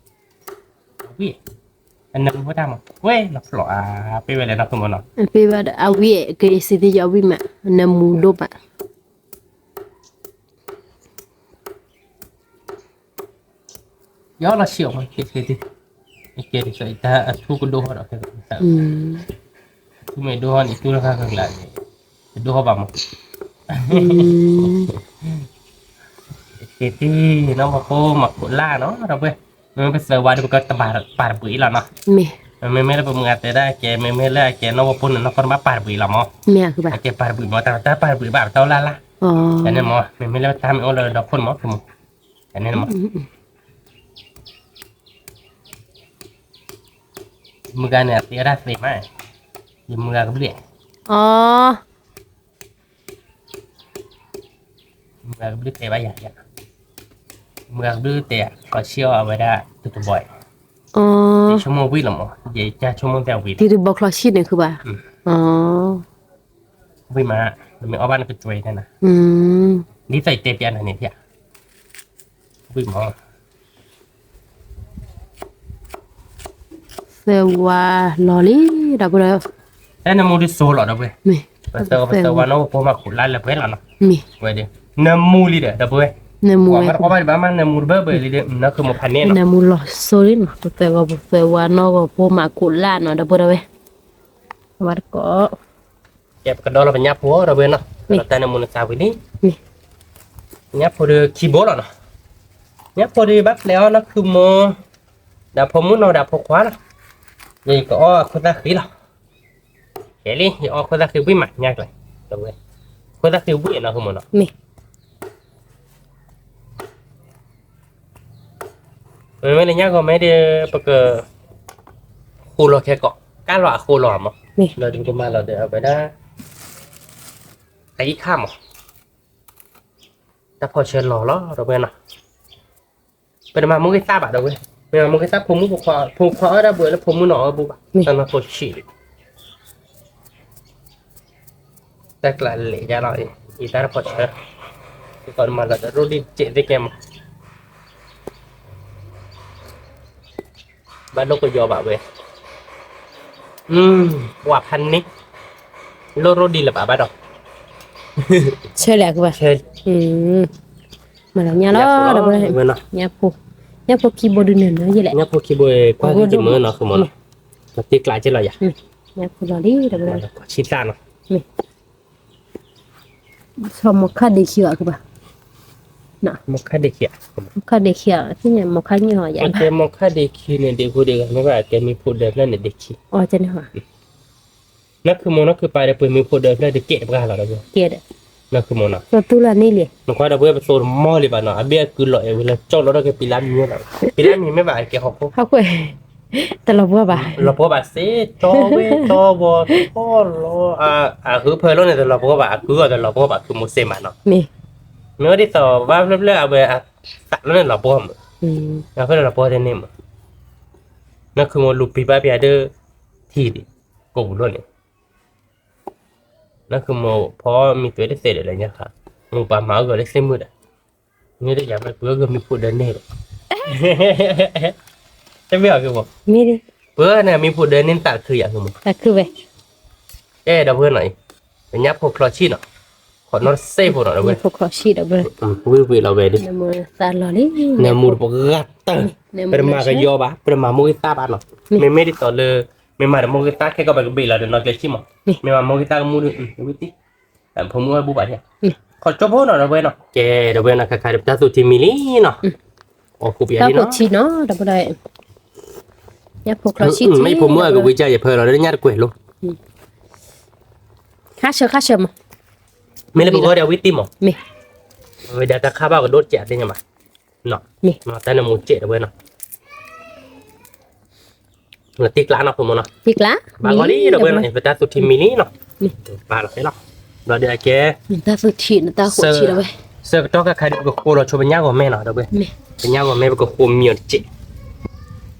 ဝံၤ, တၢ် အနၢမူဝဲတၢ်မး, ဝဲလီၤဖျိးအါ, ပ့ၢ်ဝဲလဲၣ်နီၢ်ခိမးနီၤ, ပ့ၢ်ဝဲအဝံၣ်က့ၤစံးသ့ၣ်ယီၤဝံၣ်မး, နၢမူဒိၣ်ဘၣ် ယီၤလီၤဆံးအီၤမး, ကဲကဲ, ကဲဒ်သိးအထူကဒိၣ်ဟီၣ်ဒီး, အထူမ့ၢ်ဒိၣ်ဟီၣ်န့ၣ် တူၢ်လၢဃၣ်ဃၣ်လၢ်န့ၣ်, တဒိၣ်ဟီၣ်ဘၣ်မး, ကဲတ့ၢ်, နီၢ်ဝီဖိမၤခိးလၢ်နီၤ ဒီပုၢ်ဝဲၢ်, မ့မ့ၢ်ပစၢၤဝါဒီးပကတပာ်တဘှံးလီၤနီၤ, မ့မ့ၢ်လၢပမုၢ်ဂၤတဲဒၣ်ကဲ မ့မ့ၢ်လၢအကဲနီၢ်ဝီဖိန့ၣ် နီၢ်ကီၢ်တဘၣ်ပာ်တဘှံးလီၤမး, အကဲပာ်တဘှံးမး တၢ်တၢ်ပာ်တဘှံးဘၣ်ပတၢ်အိၣ်လၢ်လၢ်, န့ၣ်မး မ့မ့ၢ်လၢတၢ်မ့ၢ်အိၣ်လၢဒီခိၣ်န့ၣ်မး, န့ၣ်မး ယမုၢ်ဂၤန့ၣ် အသ့အတၢ်သ့မး, ယမုၢ်ဂၤကဘျုး, မုၢ်ဂၤကဘျုးတဲဘၣ်ယၤ, မုၢ်ဂၤကဘျုးတဲ ခီၣ်ဆံၣ်အီၤအဝဲဒၣ် တတဘီ, ယဆိကမိၣ်ဝံၣ်လီၤမး, ယကဆိကမိၣ်တဲဝံၣ်, တတဘီခီၣ်ဆံၣ်န့ၣ်ဃုဘၣ်, ဝံၣ်မး, နမ့ၢ်အီၣ်ဘၣ်နကကွဲးတၢ်နၤ, ဒ်သိးယတဲပျးနၤန့ၣ်ဖျါ, ဝံၣ်မး သၢဝါလီၤလံ, ဒီပုၢ်ဝဲၢ်, တၢ်နၢမူဒ်သိးလီၤ ဒီပုၢ်ဝဲၢ်, ပသၢဂီၤပသၢဝါနီၢ်ဂီၤဖိမၤခိးလၢ်လၢပှဲၤလီၤနီၤ, ဝဲဒၣ်, နၢမူလံဒီး ဒီပုၢ်ဝဲၢ်, နၢမူဝဲ, ပှၤမ့ၢ်တအီၣ်ဘၣ်ဒံးဘၣ်မး နၢမူတဘၢဘၢလံဒီး နၢ်ခုၣ်မီၤဖးန့ၣ်နီၤ, နၢမူလီၤစိလံနီၤ, ပသၢဂီၤပသၢဝါနီၢ်ဂီၤဖိမၤခိးလၢ်နီၤ ဒီပုၢ်ဝဲၢ်, ဝဲတကိး ကဲပကဒီလီၤပညၣ်ဖိဒီပုၢ်ဝဲၢ်နီၤ, တၢ်နၢမူနသးဝံၤလံ, ညၣ်ဖိဒီးခံဘိလီၤနီၤ, ညၣ်ဖိဒီးဘၣ်ဖျဲးအီၣ်နီၢ်ခုၣ်မီၤ, ဒီးဖိမုၣ်နီၤဒီးဖိခွါလီၤ, ယကအီၣ်အခိၣ်သၣ်ဃံလီၤ, ကဲလံ ယအီၣ်ခိၣ်သၣ်ဃံဝံၣ်မး ညၣ်ကျဲ, ဒီပုၢ်ဝဲၢ်, ခိၣ်သၣ်ဃံဝံၣ်နီၢ်ခုၣ်မီၤနီၤ မ့ၢ်လၢညၣ်ဂီၤမဲဒီး ပက ဃိလီၤခဲကိး, ကၢ်လီၤအဃိလီၤမး, လီၤဒုးကမၤလီၤဒီးအဝဲဒၣ် အအံၤခါမး, တၢ်ဖီၣ်ဆၢလီၤလီၤ ဒီပုၢ်ဝဲၢ်နီၤ, ပတမၤမူဂ့ၤသၣ်ဘၣ် ဒီပုၢ်ဝဲၢ်, ပမၤမူဂ့ၤသၣ်ဖိမုၣ်ဖိခွါ, ဖိခွါအီၣ်ဒၣ်ဘှံးလၢဖိမုၣ်နီၤအီၣ်ဘိဘၣ်, တၢ်နၢ်ဖိဆံးလံ တၢ်ကျးလဲၤယါလီၤ, အံၤတၢ်တဖီၣ်ဆၢ, ယကမၤလီၤဒီးရိၣ်ဒံၣ်စဲးသ့ၣ်ကဲမး, ဘၣ်ဒိၣ်ကယီၤဘၣ်ဝဲ, ပှၤဖးန့ၣ်, လိၣ်ရိၣ်ဒံၣ်လၢၤဘၣ်ဘၣ်ဒီး, ဆၢလဲၣ်ကဘၣ်, မၤလီၤညၣ်လီၤ, ညၣ်ဖိခံဘိဒုးနၢၤနၢၤယဲလဲၣ်, ညၣ်ဖိခံဘိကွၢ်ဂ့ၤတမၢနီၤ ဃုမီၤနီၤ, တၢ်တ့ကျးကဲလီၤယၤ, ညၣ်ဖိလီၤလံ ဒီပုၢ်ဝဲၢ်, ဆံသၣ်နီၤ ဆီမိၢ်ခါဒ့ခံဂၤကဘၣ်, မိၢ်ခါဒ့ခံဂၤ, မိၢ်ခါဒ့ခံဂၤ, မိၢ်ခါညိၣ်ဟီယၤ, မိၢ်ခါဒ့ခံန့ၣ် ဒ့ဖိဒ့ဂၤမ့ၢ်ဘၣ်ကဲမ့ၢ်ဖိဒၢဖျၢၣ်န့ၣ်ဒ့ခံ, နၢ်ခုၣ်မီၤနီၢ်ခုၣ်ပာ်ဒီးပှ့ၤမ့ၢ်ဖိဒၢဖျၢၣ်ဒုးကဲတပှၢ်လီၤဒီး, နၢ်ခုၣ်မီၤနီၤ, နကွၢ်ဒီးပဝဲပသိးတမီၢ်လံဘၣ်နီၤ အဘ့ၣ်အကုလီၤအဲၣ်ဝဲလၢကၠီလီၤဒီးကဲပံလါမံၤ, ပံလါမံၤမ့ၢ်ဘၣ်ကဲဟီၣ်ခိၣ်, ဟီၣ်ခိၣ်, တလီၤပှီၢ်ဘၣ်, လီၤပှီၢ်ဘၣ်စ့ၢ်ကီးဝဲကၠီဝီၤထီၣ်လီၤ, အဃုဖၢလီၤန့ၣ်တလီၤပှီၢ်ဘၣ် အကုအီၤတလီၤပှီၢ်ဘၣ် ခုမိၢ်စ့မးနီၤ, မ့ၢ်ဝဲဒ်သိးဘၣ်ဖျၢၣ်ဖျၢၣ်အဝဲအသးလီၤန့ၣ်လီၤပှီၢ်မး, အဃိလီၤပှီၢ်တန့ၢ်မး, နၢ်ခုၣ်မီၤလူၤပံၤဘၣ်ပယၤဒၢ ထံၣ်ဒံး, ကိးပူၤလီၤန့ၣ် နၢ်ခုၣ်မိၢ်ဖီမံၤသွဲတသ့ဒီးလၢညါခါ, မိၢ်ပၢ်မၤအီၣ်ဂီၤလၢသ့ၣ်မုၣ်ဒီး, မ့ၢ်တယၤဝဲပှၤဂီၤမံၤဖိဒၢန့ၣ်ဒီး, တမ့ၢ်အီၤက့ၤမး, ပှၤန့ၣ်မံၤဖိဒၢန့ၣ်သးခုယၤက့ၤမး, အဲၣ်ဒီပုၢ်ဝဲၢ်နီၤအံၤ, ပညၣ်ဖိချီဆံၣ်နီၤ, ခီနီတစဲးဖိနီၤ, ဝံၣ်ဝံၣ်လီၤဝဲဒၣ်, နၢမူတပှၢ်တၢၢ်, ပတမၤကယီဘၣ် ပတမၤမူဂ့ၤသၣ်ဘၣ်နီၤ, မ့မ့ၢ်ဒ်သိးလၢ မ့ၢ်မၤတမူဂ့ၤသၣ်ခဲကီးပကဘ့ၣ်လီၤဒီးနီၢ်ကျဲဆံၣ်မး, မ့ၢ်မၤမူဂ့ၤသၣ်ကမူဒီး ဝံၣ်တံၢ် ဖိမုၣ်အီၣ်ဘိဘၣ်ဒၣ်, ခီကၠီဖိနီၤ ဒီပုၢ်ဝဲၢ်နီၤ, ကဲ ဒီပုၢ်ဝဲၢ်နီၤ ခါခါဒီးပတၢ်သူၣ်ထံမံၤလံနီၤ, အီၣ်ခိၣ်ပယၤလံနီၤ, ဖိမုၣ်အကဝံၤကၢ်ယဖၢလီၤ ဒီးညၣ်တကွဲးလိၤ, ခါဆၢခါဆၢမး, မ့ၢ်လၢပဂီၢ်ဒီးဝံၣ်တံၢ်မး, မ့ၢ်ဝဲဒၣ်တၢ်ခါဘၣ်ကဒိၣ်တစဲးသ့ၣ်ညါဘၣ်, တၢ်နၢမူစဲး ဒီပုၢ်ဝဲၢ်နီၤ တ့ကျးနီၤ ဖိမုၣ်နီၤ, ဘၣ်ဂီၤလံ ဒီပုၢ်ဝဲၢ်နီၤ, ပတၢ်သူၣ်ထံမံၤလံနီၤ, ပာ်လီၤဖဲလီၤ, ဘျီဒီးအကဲ ဆၢကတီၢ်ခါခါဒီး ပကဃိလီၤဆိပညၣ်ဂီၤမဲနီၤ ဒီပုၢ်ဝဲၢ်, ပညၣ်ဂီၤမဲပကဃိမံၤအီၤတစဲး,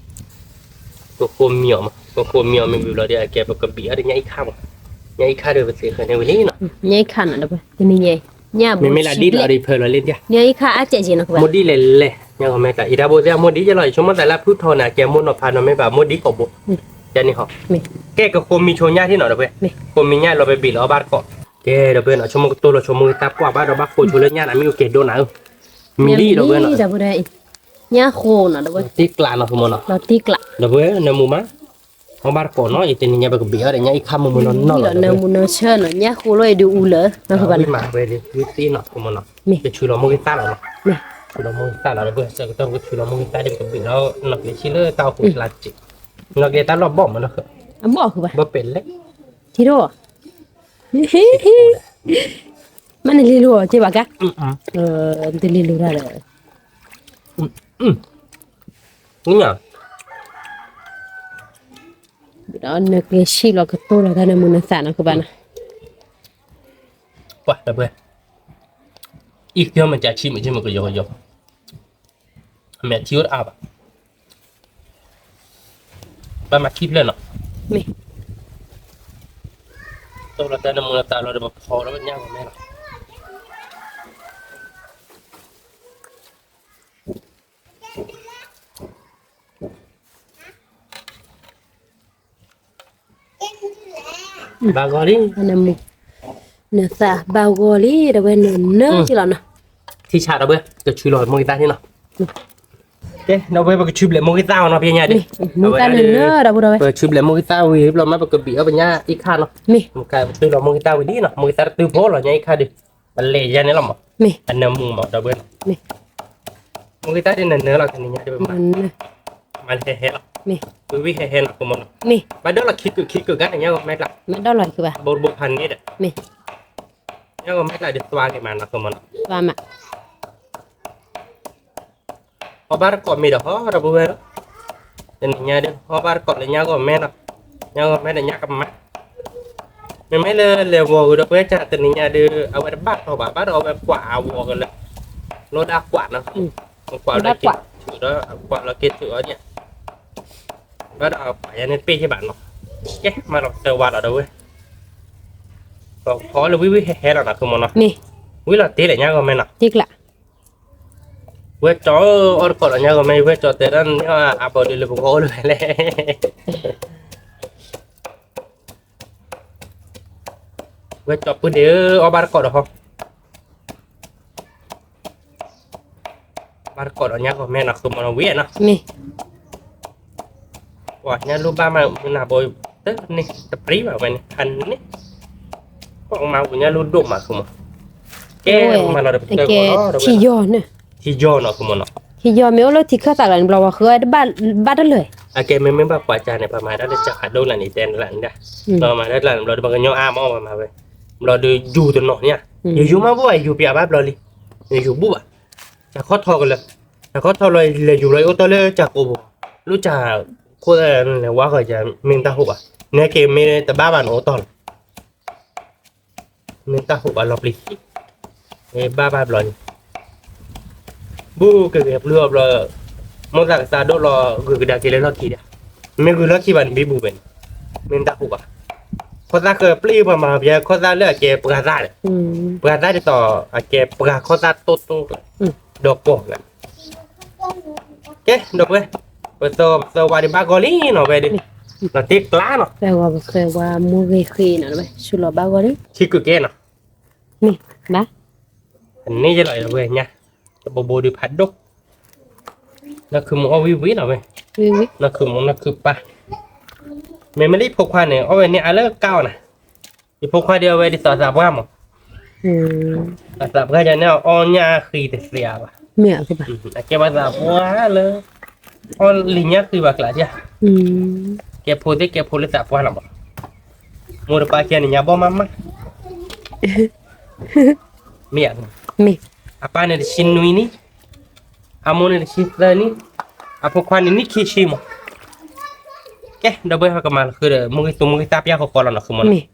ပကဃိမံၤအီၤမး ပကဃိမံၤအီၤမ့ၢ်ဝံၤဘျီဒီးအကဲပကဘံၣ်အီၤဒီးညၣ်အံၤခါမး, ညၣ်အံၤခါဒီးပသ့ၣ်ဃၢၤန့ၣ်ဝံၤလံနီၤ, ညၣ်အံၤခါနီၤ ဒီပုၢ်ဝဲၢ်, မ့မ့ၢ်လၢဒ်လီၤဒီးဖၢလီၤလံ, ညၣ်အံၤခါအစဲးက့ၤနီၤ မိၢ်ဒ်လဲၣ်လဲၣ် ညါဂီၤမဲတၢ်အံၤ တၢ်ဘိသ့ၣ်အမိၢ်ဒ်ယဲလီၤ ယဆိကမိၣ်သးလၢဖုထီၣ်န့ၣ် အကဲမိၢ်နီၤဖးနီၤမ့ၢ်ဘၣ် မိၢ်ဒ်ကိာ်ဘိ, ကဲန့ၣ်ဟီ, ကဲကဃိမံဆိညါထံနီၤ ဒီပုၢ်ဝဲၢ်, ဃိမံညါလီၤပဘ့ၣ်လီၤအီၣ်ဘၣ်တကိး, ကဲ ဒီပုၢ်ဝဲၢ်နီၤ ဆိကမိၣ်ကတိၤလီၤ ဆိကမိၣ်ဂ့ၤသၣ်ပှၢ်ဘၣ်ဒီးဘၣ်ဃိဆိလၢညါန့ၣ် မ့ၢ်အိၣ်ကဲဒိၣ်နၤဧၢ, မံလံ ဒီပုၢ်ဝဲၢ်နီၤ, ညါဃိနီၤ ဒီပုၢ်ဝဲၢ်, တ့ကျးနီၤ ဃိမနီၤ, ဒီပုၢ်ဝဲၢ် နမူမး, အီၣ်ဘၣ်တကိးနီၤ အံၤတနံၤညါပကဘ့ၣ်အီၣ်ဒီးညါအံၤခါမုၢ်မုၢ်နီၢ်နီၢ်လီၤ နမူနၢဆၢနီၤ ညါဃိလီၤအံၤဒုးအူလၢ, ဝံမၤဝဲလံ ဝံသ့နီၤ ဃိမနီၤ, ကဆူလီၤမိၢ်ဂ့ၤသၣ်လီၤနီၤ, ဆူလီၤမိၢ်ဂ့ၤသၣ်လီၤ ဒီပုၢ်ဝဲၢ် ဆၢကတီၢ်ပကဆူလီၤမိၢ်ဂ့ၤသၣ်ဒီးပကဘ့ၣ်လီၤ နီၢ်ကျ့ၤဆံလၢတၢ်အိၣ်ဖှိၣ်ကျါစ့ၢ်, နီၢ်ကျ့ၤတၢ်လီၢ်ဘီၣ်မးနီၤ, အဘီၣ်ဃုဘၣ်, ဘီၣ်ပဲာ်လဲၣ်, ထံဒိၣ် မ့ၢ်နလံၤလိၤအီၤက့ဘၣ်ကါ, နတလံၤလိၤတၢ်ဒီး, ဒီးနကျ့ၤဆံးလီၤကတိၤလီၤတၢ်နမုၢ်နသးနီၤကဘၣ်နီၤ, ပှၤတပှဲၤ, အံၤကၢမ့ၢ်ကဆံးမ့ၢ်ကမ့ၢ်ကယီကယီ, အမဲာ်ထံအိၣ်တအါဘၣ်, ဘၣ်မၤခံဖျၢၣ်နီၤ, မ့ၢ်, တိၤလီၤတၢ်နမုၢ်နသးလီၤဒီးပဖီလီၤပညၣ်ဂီၤမဲလီၤ. ဘၣ်ဂီၤလံ, နသးဘၣ်ဂီၤလံ ဒီပုၢ်ဝဲၢ် နနၢက့ၤလီၤနီၤ, ထံဆးဒီပုၢ်ဝဲၢ် ကဆူလီၤမိၢ်ဂ့ၤသၣ်န့ၣ်နီၤ, ကဲ ဒီပုၢ်ဝဲၢ် ပကဆူဘျဲၣ်မိၢ်ဂ့ၤသၣ်အီၤနီၤ ဖဲညါဒီး, မိၢ်ဂ့ၤသၣ်နနၢ ဒီပုၢ်ဝဲၢ်, ပကဆူဘျဲၣ်မိၢ်ဂ့ၤသၣ်ဝံၤဘျီမး ပကဘံၣ်အီၣ်ပညၣ်အံၤခါနီၤ, မ့ၢ်, ကတုၤလီၤမိၢ်ဂ့ၤသၣ်ဝံၤလံနီၤ မိၢ်ဂ့ၤသၣ်တတုၤဖိလီၤညါအံၤခါဒီး, ပလဲၤယါန့ၣ်လီၤမး, အနၢမူမး ဒီပုၢ်ဝဲၢ်နီၤ, မိၢ်ဂ့ၤသၣ်ဒ်နနၢလီၤ တနံၤညါဒီး မၤဟဲဟဲလီၤ, ဝံၤဝံၤဟဲဟဲလီၤ ဘၣ်ဒီးလီၤခံကုာ်ခံကုာ်ကါန့ၣ် ညါဂီၤမဲကျါ, ဘိဘိဖးန့ၣ်ဒီး, ညါဂီၤမဲကျါဒီးသွါက့ၤမးနီၤ မးနီၤ, အီၣ်ဘၣ်တကိးမ့ၢ်ဒီးဟီ ဒီပုၢ်ဝဲၢ်လီၤ, တနံၤညါဒီး အီၣ်ဘၣ်တကိးလၢညါဂီၤမဲနီၤ, ညါဂီၤမဲဒီးညါကမၣ်, မ့မ့ၢ်လၢလဲၤဝီၤဂ့ၤဒီပုၢ်ဝဲၢ် တနံၤညါဒီး အဝဲတဘၣ်ထီၣ်ဘၣ် ဘၣ်ဒီးအဝဲကွၢ်အဝီၤကလၢ, လီၤဒၣ်ကွၢ်နီၤ, ကွၢ်လီၤက့ၤထုးဒီး ကွၢ်လီၤက့ၤထုးအီၤဒ်, ဘၣ်ဒီးကွၢ်ယါန့ၣ်ပ့ၢ်က့ၤဘၣ်နီၤ, ကဲ မၤလီၤတၢ်ဝါလီၤဒီပုၢ်ဝဲၢ်, ကီလၢဝံၤဝံၤဟဲဟဲလီၤနီၤ မးနီၤ, ဝံၤလီၤတ့ၢ်လၢညါဂီၤမဲနီၤ, ဝဲကၠီအီၣ်တကိးလီၤညါဂီၤမဲ ဝဲကၠီတဲဒၣ်န့ၣ် အဘီဒုးလၢပဂီၢ်အိၣ်လၢၤလဲၣ် ဝဲကၠီပုၢ်ဒ့ဧၢ အီၣ်ဘၣ်တကိးဒီးဟီ, ဘၣ်တကိးဒီးညါဂီၤမဲနီၤ ဃုမီၤနီၤဝံၤနီၤ, ပှၤညါလူၤဘၣ်မးမုၢ်နၤဘိ, တန့ၣ် တပြံဘၣ်ဝဲန့ၣ် ဖးန့ၣ်, ပှၤမၤဝံၤညါလူၤဒိၣ်မးဃုမီၤ, ကဲ မၤလီၤတပတၢၢ်ဂီၤလီၤ, ထံယီၤန့ၣ်, ထံယီၤမ့ၢ်အိၣ်လၢထံခၢၣ်သးလီၤန့ၣ် ဘျီဝဲဃုဘၣ်တလၢာ်, အကဲမ့မ့ၢ်ဘၣ်ကွၢ်ကၢ်န့ၣ် ပှၤမၤဒၣ်လၢကၢ်ဃးဒိၣ်လၢန့ၣ် တဲလၢန့ၣ်ဒၣ်, ဘျီမၤဒၣ်တလၢာ်န့ၣ် ဘျီဒီးပှၤကညီအါမး ပှၤမၤဝဲ, ဘျီဒီးယူၤတနီၤန့ၣ်, ယူၤယူၤမးဘၣ် ယူၤပျးဘၣ်ဘျီလံ, ယူၤယူၤဘူၣ်ဘၣ်, တၢ်ခီထီၣ်ကလၢ, တၢ်ခီထီၣ်လီၤ လဲၤယူၤလီၤအိၣ်တီၢ်လၢကၢ်ကိးဘိ, လၢကၢ်ခိၣ်လဲၤဝါဃီၤ မ့ၢ်တၢ်ဟိၣ်ဘၣ်, နဲက့ၤမ့ၢ်တဘၣ်ဘၣ်န့ၣ်အိၣ်တီၢ်လီၤ မ့ၢ်တၢ်ဟိၣ်ဘၣ်လီၤပျံၤ, ဘၣ်ဘၣ်ဘျီန့ၣ်, ဘူၣ်ကဂဲၤပျုၢ်အီၤဘျီ, မိၣ်သးကသးဒိၣ်လီၤ ဂုၤကဒါက့ၤလၢလီၢ်ခံဒီး, မ့ၢ်ဂုၤလီၢ်ခံဘၣ်န့ၣ် ဘံဘူၣ်ဝဲန့ၣ်, မ့ၢ်တၢ်ဟိၣ်ဘၣ်, ခီသၣ်ဃၢၤပျ့ၢ်ပှၤမၤပျဲ ခီသၣ်လၢအကဲပှၤသၣ်န့ၣ်, ပှၤသၣ်ဒ်သိး အကဲပှၤခီသၣ်တိၢ်တိၢ်, ဒီးကိးဂၤ ကဲ ဒီပုၢ်ဝဲၢ်, ပသၢဝါဒံးဘၣ်ဂီၤလံနီၤဝဲဒီး, လီၤတ့ကျါနီၤ, ပသၢဝါမိၢ်ဂ့ၤဃ့နီၤ ဆူလီၤဘၣ်ဂီၤလံ, ထံကုာ်ကဲနီၤ, န့ၣ်ယလီၤဝဲညါ, တဘိဘိဒုးဖးဒိၣ်, နီၢ်ခုမူအီၣ်ဝံၤဝံၤနီၤဝဲ, နီၢ်ခုမူနီၢ်ခုပၢ်, မ့မ့ၢ်လၢယဖိခွါန့ၣ် အီၣ်ဝဲန့ၢ်အါလၢကၢ်အီၤနၤ, ယဖိခွါဒ်အဝဲဒ်သိးသးပှၢ်မး အသးပှၢ်ယၤန့ၣ် အီၣ်ညၣ်ဃံတသ့ဘၣ်, အကဲပှၤသးပှၢ်လၢ အီၣ်လံညၣ်ဃံဘၣ်ကျါဒၣ်, ကဲဖိသ့ၣ်ကဲဖိလၢသးပှၢ်လီၤမး, မိၢ်တပၢ်ကဲန့ၣ်ညါဘီၣ်မးမး, မ့ၢ်, အပၢ်န့ၣ်တဆံနွံနံၣ်, အမိၢ်န့ၣ်တဆံသၢနံၣ်, အဖိခွါန့ၣ်နံၣ်ခံဆံမး, ကဲ ဒီပုၢ်ဝဲၢ် ဟဲကမၤလီၤဃုာ်ဒီး မိၢ်ဂ့ၤသူမိၢ်ဂ့ၤသၣ်ပျၢ်ဃီဃီလီၤနီၤ ဃုမီၤနီၤ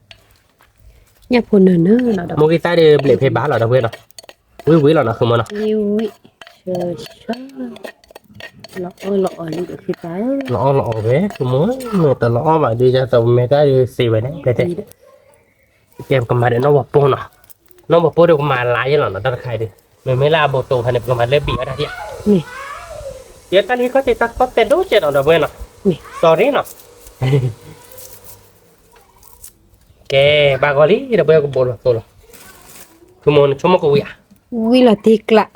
ညၣ်ဖိနၢၤနၢၤလီၤ, မိၢ်ဂ့ၤသၣ်ဒီးဘျဲးဖဲဘၣ်လီၤ ဒီပုၢ်ဝဲၢ်နီၤ, ဝံၣ်ဝံၣ်လီၤနီၤ ဃုမီၤနီၤ, ဝံၣ်ဝံၣ်, လီၤအီၣ်လီၤအီၣ်လံဒီးဖံပၢ်ဧၢ, လီၤအီၣ်လီၤအီၣ်ဝဲ ဃုမီၤ, မ့ၢ်တလီၤအီၣ်ဘၣ်ဒီး ယသးပမဲတၢ်ဒီးသ့ဝဲန့ၣ် ဖဲတဲ, ကဲပကမၤဒီးနီၢ်ဝီၤပိၢ်နီၤ, နီၢ်ဝီၤပိၢ်ဒီးကမၤလါယဲလီၤနီၤ တၢ်တခါအံၤဒီး, မ့မ့ၢ်လၢအဘိတိၢ်ခါန့ၣ် ပကမၤလၢဘံၣ်အီၣ်တၢ်ဒၣ်, န့ၣ် ယတၢ်လံခီၣ်ထံးတၢ်ခီၣ်ပဲာ်ဒိၣ်ကဲးနီၤ ဒီပုၢ်ဝဲၢ်နီၤ, sorry နီၤ, ကဲ ဘၣ်ဂီၤလံ ဒီပုၢ်ဝဲၢ် ကဘိးလီၤသိလီၤ, ဖုမိၢ်နဆိကမိၣ်ကဝံၤဧါ, ဝံၤလီၤတံၢ်ကျး,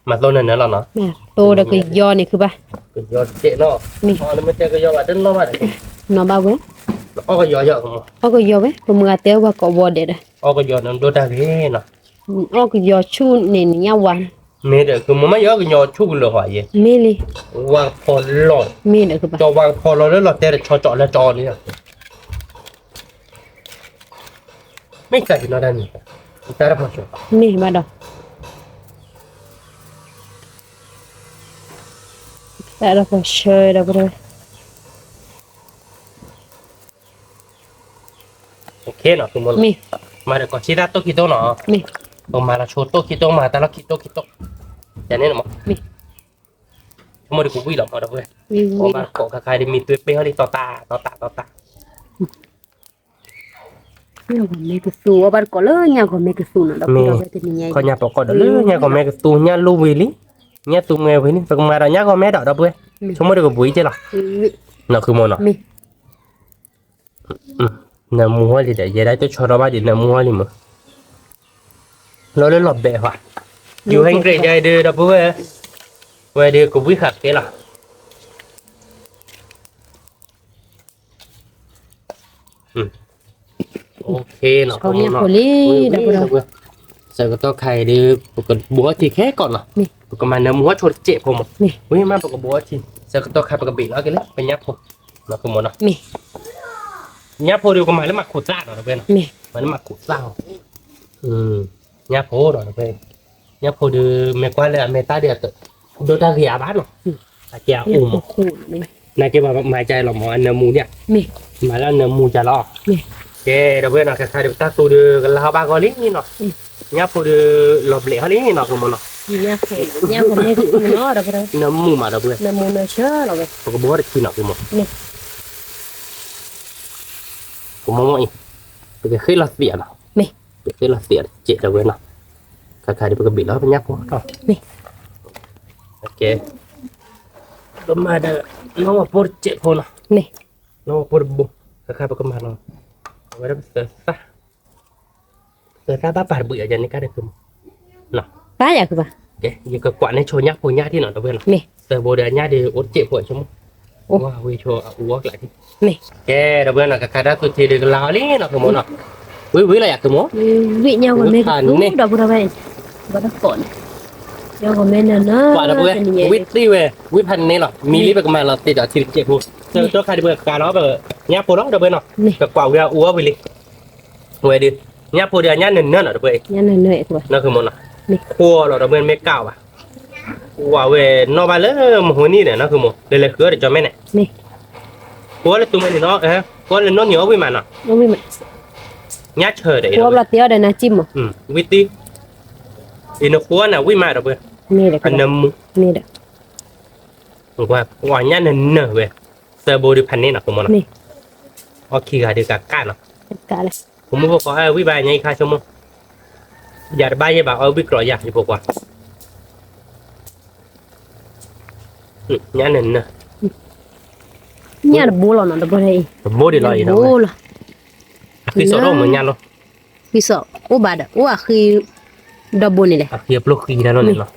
မၤသိနၢၤနၢၤလီၤနီၤ, သိဒီးကယီန့ၣ်ခုဘၣ်, ကယီတကဲးနီၤ, မ့ၢ် နမ့ၢ်တဲကယီဘၣ်တနီၤဘၣ်ဒီး, နီၤဘၣ်ဝဲ, အီၣ်ကယီယီ, အီၣ်ကယီဝဲ ပမုၢ်ဂၤတဲဝဲကိးဝီဒဲးဒီး, အီၣ်ကယီန့ၣ်ဒိၣ်တၢ်ဂ့ၤနီၤ, အီၣ်ကယီဆူၣ်န့ၣ်နညါဝါ, မ့ၢ်ဒီး ကမိၢ်မ့ၢ်ယီၣ်ကယီဆူၣ်ကလၢာ်ဟီယဲ, မ့ၢ်လံ, ဝါကဖီလီၤ, မ့ၢ်ဒီး ကၠီဝါကဖီလီၤလၢလီၤတဲတဆီကၠီလၢကၠီန့ၣ် မ့ၢ်ကၢ်က့ၤနီၢ်တၢ်န့ၣ်, တၢ်တဖၣ်ဆၢ, မ့ၢ်ဘၣ်ဒီး, တၢ်တဖၣ်ဆၢဒီးပ, မ့ၢ်, မၤဒီးကိးဆံတၢ်တိၢ်ခံတိၢ်နီၤ, ပမၤလီၤဆိတိၢ်ခံတိၢ် မၤတၢ်လီၢ်ခံတိၢ်ခံတိၢ်, ယန့ၣ်မ့ၢ်, ဆိကမိၣ်ဒီးကဝံၤလီၤမ့ၢ်ဒီပုၢ်ဝဲၢ်, ပဘၣ်ကိးခါခါဒီးမံၤသွဲပ့ၢ်ဟီၣ်လံ တီတီတီတီ ညၣ်ဂီၤမ့ၢ်ကသူ, အီၣ်ဘၣ်တကိးလၢညၣ်ဂီၤမ့ၢ်ကသူနီၤ, ဒီပုၢ်ဝဲၢ်တနံၤညါ, ခီညၣ်ပကိးဒီးလၢညၣ်ဂီၤမ့ၢ်ကသူ ညၣ်လူၢ်ဝံၤလံ, ညၣ်သူမွဲဝံၤလံ ပကမၤဒီးညၣ်ဂီၤမ့ၢ်ဒီး ဒီပုၢ်ဝဲၢ်, ဆိကမိၣ်ဒီးကဘှံးက့လီၤ, နီၤ ဃုမိၢ်နီၤ, နၢမူဟီၣ်လံဒီး ယဲဒၣ်တဆီထီၣ်ဘၣ်ဒီး နၢမူဟီၣ်လံမ့ၢ်, လီၤလၢလီၤဘဲးဟီ, ယူၤဟဲကရဲးယါဒီး ဒီပုၢ်ဝဲၢ်, ဝဲဒီးကဝံၤဃာ်က့လီၤ ဆၢကတီၢ်ခါအံၤဒီး ပကဘိးအီထံခဲကိာ်နီၤ, ပကမၤနၢမူဟီၣ်ဆိတစဲးဖိမး, ဝံၤမးပကဘိးအီထံ, ဆၢကတီၢ်ခါပကဘ့ၣ်လီၤက့ၤလၢပညၣ်ဖိ, နီၤ ဃုမိၢ်နီၤ, ညၣ်ဖိဒီးကမၤလၢမၤခိးသၣ်နီၤ ဒီပုၢ်ဝဲၢ်နီၤ, မၤလၢမၤခိးသၣ်, ညၣ်ဖိဒီး ဒီပုၢ်ဝဲၢ်, ညၣ်ဖိဒီး မ့ၢ်ကွၢ်လၢအမဲာ်တၢ်ဒီး ဒိၣ်တၢ်ဂ့ၤအါဘၣ်နီၤ, အကဲအအိၣ်မး, နာ်က့ဘၣ်မၤကလီၤမး အနၢမူန့ၣ်, မၤလၢအနၢမူကလီၤ, ကဲ ဒီပုၢ်ဝဲၢ်နီၤ ခဲခါဒီးပတၢ်သူဒီးကလါဟီၣ်ဘၣ်ဂီၤလံနီၤ, ညၣ်ဖိဒီး လီၤဘျဲးဟီၣ်လံနီၤ ဃုမိၢ်နီၤ, နၢမူမး ဒီပုၢ်ဝဲၢ်, ပကဘိးတထံနီၤ ဃုမိၢ်, ကမိၢ်မ့ၢ်အံၤ, ပကဃ့လီၤသံးအီၤနီၤ, ပကဃ့လီၤသံးအီၤတစဲး ဒီပုၢ်ဝဲၢ်နီၤ, ခဲခါဒီးပကဘ့ၣ်လီၤပညၣ်ဖိထီၣ်, ပမၤဒီး နီၢ်ဝဲဖိတစဲးဖိနီၤ, နီၢ်ဝဲဖိတဘိ, ခဲခါပကမၤလီၤ, အဝဲဒၣ်ပသၢသၣ် သၢသၣ်ဘၣ်ပာ်တဘှံးအီၤ ယန့ၢ်ကါဒီး ဃုမိၢ်, ဘၣ်ယၤ ဃုဘၣ်, ယကကွၢ်န့ၢ်ဆိညၣ်ဖိညၣ်ထံၣ်နီၤ ဒီပုၢ်ဝဲၢ်နီၤ, သၢဘိဒီးအညၣ်ဒီးအိၣ်တစဲးဖိဆိကမိၣ်, ဝဲဆိအအူအီၣ်ကျးထံၣ်, ကဲ ဒီပုၢ်ဝဲၢ်နီၤ ခဲခါတၢ်သူထံဒီးကလါအီၤလံနီၤ ဃုမိၢ်နီၤ, ဝံၤဝံၤလီၤယၤ ဃုမိၢ်, ဝံၤညၣ်ဂီၤမ့ၢ်ကသူ ဒီပုၢ်ဝဲၢ်, ဘၣ်တကိးန့ၣ်, ညၣ်ဂီၤမ့ၢ်နၢနၢ, ဝံၤသ့ဝဲ, ဝံၤဖးန့ၢ်လီၤ မံၤလံ ပကမၤလီၤသံးဒီးထံတစဲးဖိ, ဆၢကတီၢ်ခါဒီးပကကၤလီၤ ပညၣ်ဖိလီၤ ဒီပုၢ်ဝဲၢ်နီၤ, ကကွၢ်ဝံၤအအူအီၣ်ဝံၤလံ ဝဲဒီး, ညၣ်ဖိဒီးအညၣ်နၢနၢနီၤ ဒီပုၢ်ဝဲၢ်, နီၢ်ဃုမိၢ်နီၤ, ဃိလီၤ ဒီပုၢ်ဝဲၢ် မ့ၢ်ကၢ်ဘၣ်, ဝဲနီၢ်ဘၣ်လၢမဟိနံၣ်ဒီး နီၢ်ဃုမိၢ် လဲၤလဲၤဃုအီၣ်ဒီးကၠီမဲန့ၣ်, ဃိလၢသူမဲန့ၣ်နီၤ, ဃိလၢနီၢ်နံၤအီၣ်ဝံၣ်မးနီၤ, ညၣ်ဆၢဒီး, ဝံၣ်သံ, အံၤနဃိနၤဝံၣ်မး ဒီပုၢ်ဝဲၢ်, အနၢမူ, ကွၢ်ညၣ်နၢနၢဝဲ, သၢဘိဒီးဖးန့ၢ်နီၤ ဃုမိၢ်နီၤ, အီၣ်ခံဂၤဒီးကကၢ်နီၤ, ဖိမုၣ်ဖိခွါဝံၣ်ဘၣ်ညါအံၤခါဆိကမိၣ်, ယၤတဘၣ်ယဲဘၣ်အီၣ်ဝံၣ်ကြီယၤ ယဖိခွါ, ညၣ်နၢနၢ, ညၣ်တဘိလီၤနီၤ တဘိဒ်အံၤ, တဘိဒ်လီၤအံၤ, အဃံစီၣ်ဒိၣ်မးညၣ်လီၤ, ဃံစီၣ်အိၣ်ဘၣ်ဒီး အိၣ်အဃံ ဒီဘိန့ၣ်လဲၣ်, အဃံအပျိၢ်ဃံဒၣ်လီၤန့ၣ်လီၤ,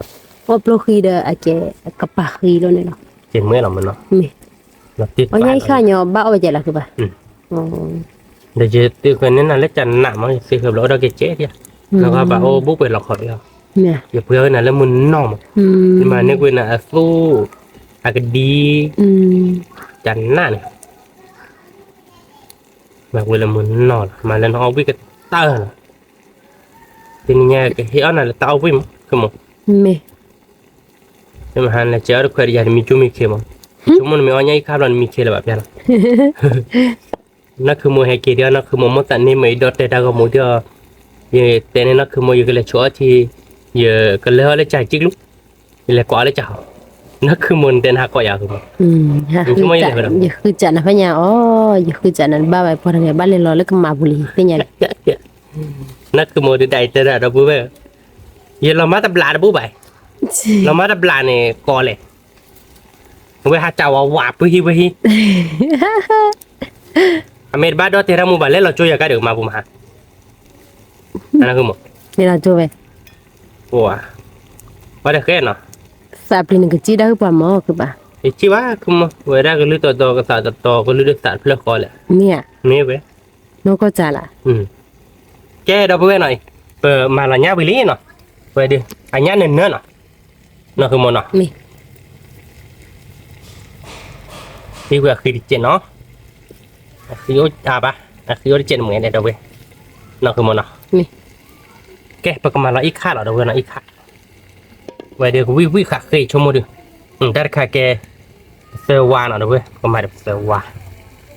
အိၣ်ပျိၢ်ဃံဒီးအကဲ ကပၤဃံလီၤန့ၣ်လီၤ, ကဲမွဲလီၤမးနီၤ, ပှၤညါအံၤခါညီဘၣ်အီၣ်ဝဲကဲလီၤ ဃုဘၣ်, ဒီးယသုးဃၢၤန့ၢ်နၤလၢကနးမး ယသုးဃၢၤဘျီအိၣ်ဒီးကဲကဲဒၣ်, နကဘၣ်အိၣ်ဘူးပှဲၤလီၤခီဒံး, ယပှ့ၤဝဲနၤလၢမုၢ်နီၢ်မး, ယမၤန့ၢ်ကွံာ်နၤအသူၣ်, အကဒံ, ကနးန့ၣ် မၤဝဲလၢမုၢ်နီၢ်လီၤ မၤလၢနအီၣ်ဝံၣ်ကတၢၢ်လီၤ, တနံၤညါကဟ့ၣ်အီၣ်နၤလၢတၢ်အီၣ်ဝံၣ်မး မ့ၢ်, မ့ၢ်ဟါနလဲၤစၢအီၣ်တခွဲးဒီးယၤတမံၤကၠူမံၤခ့မး, ဆိကမိၣ်နမ့ၢ်အီၣ်ညၣ်အံၤခါဘျီနမံၤခ့လၢၤဘၣ်ဖျါလီၤ, နီၢ်ခုမိၢ်ဟဲက့ၤဒီး နီၢ်ခုမိၢ်မိၣ်သးန့ၢ်မ့ၢ်အံၤဒီးတဲတၢ်ဂီၤမူဒီး, ယတဲန့ၣ်နီၢ်ခုမိၢ် ယကလဲၤဆိအီၣ်ထံ, ယကလဲၤအီၣ်လၢကၢ်ကံၣ်ကျူ, ယလဲၤကွၢ်အီၣ်လၢကၢ်ဟီ, နီၢ်ခုမိၢ်နတဲနဟးကိးယၤ ယဃုစးနၤဖဲညါအီၤ, ယဃုစးနၤဘၣ်ဝဲပှၤတဂၤဘၣ်လဲၤလီၤလၢကမၤပူၤလံသ့ၣ်ညါ, နီၢ်ခုမိၢ်ဒုးဒၣ်အံၤတဲဒၣ်ဒီပုၢ်ဝဲၢ်, ယလီၤမါတဘျးတဘူၣ်ဘၣ်, လီၤမါတဘျးန့ၣ်ကိးလဲၣ်, ဝဲဟးကးဝးဝး ပုၢ်ဟံၣ်ပုၢ်ဟံၣ်, အမ့ၢ်တဘၣ်ဒီးတဲတၢ်မူဘၣ် လဲၤလီၤကၠိယၤကါဒီးမၤပူၤမး, နကမ့ၢ်, လဲၤလီၤကၠိဝဲ, ပှၤ, ပှၤတဃဲနီၤ, သးပျံၤနကစံၣ်ဒၣ်ဟုၣ်ပှၤမၢ် ကဘၣ်, ယစံၣ်ဘၣ် ကမၢ် ဝဲဒၣ်ကလုၢ်တီတီကသးတီတီ ကလုၢ်ဒုးသးတဖျၢၣ်ဃီလဲၣ်, မ့ၢ်ဧါ, မ့ၢ်ဝဲ, နီၢ်ကီၢ်စၢ်လၢ, ကဲဒီပုၢ်ဝဲၢ်နီၤ, ပမၤလီၤညၣ်ဝံၤလံနီၤ, ဝဲဒုး, အညၣ်နၢၤနၢၤနီၤ, နီၢ်ဃုမိၢ်နီၤ, သံကွံာ်အဃံတစဲးနီၤ, အဃံအိၣ်အါဘၣ်, အဃံအိၣ်တစဲးတမှဲၤဒီပုၢ်ဝဲၢ်, နီၢ်ဃုမိၢ်နီၤ, ကဲ ပကမၤလီၤအံၣ်ခၣ်လီၤ ဒီပုၢ်ဝဲၢ်နီၤ အံၣ်ခၣ်, ဝဲဒုးကဝံၣ်ဝံၣ်ဃာ်ဃ့ဆိကမိၣ်ဒုး, တၢ်တခါကဲ, ပသၢဝါနီၤ ဒီပုၢ်ဝဲၢ် ပကမၤဒီးပသၢဝါ,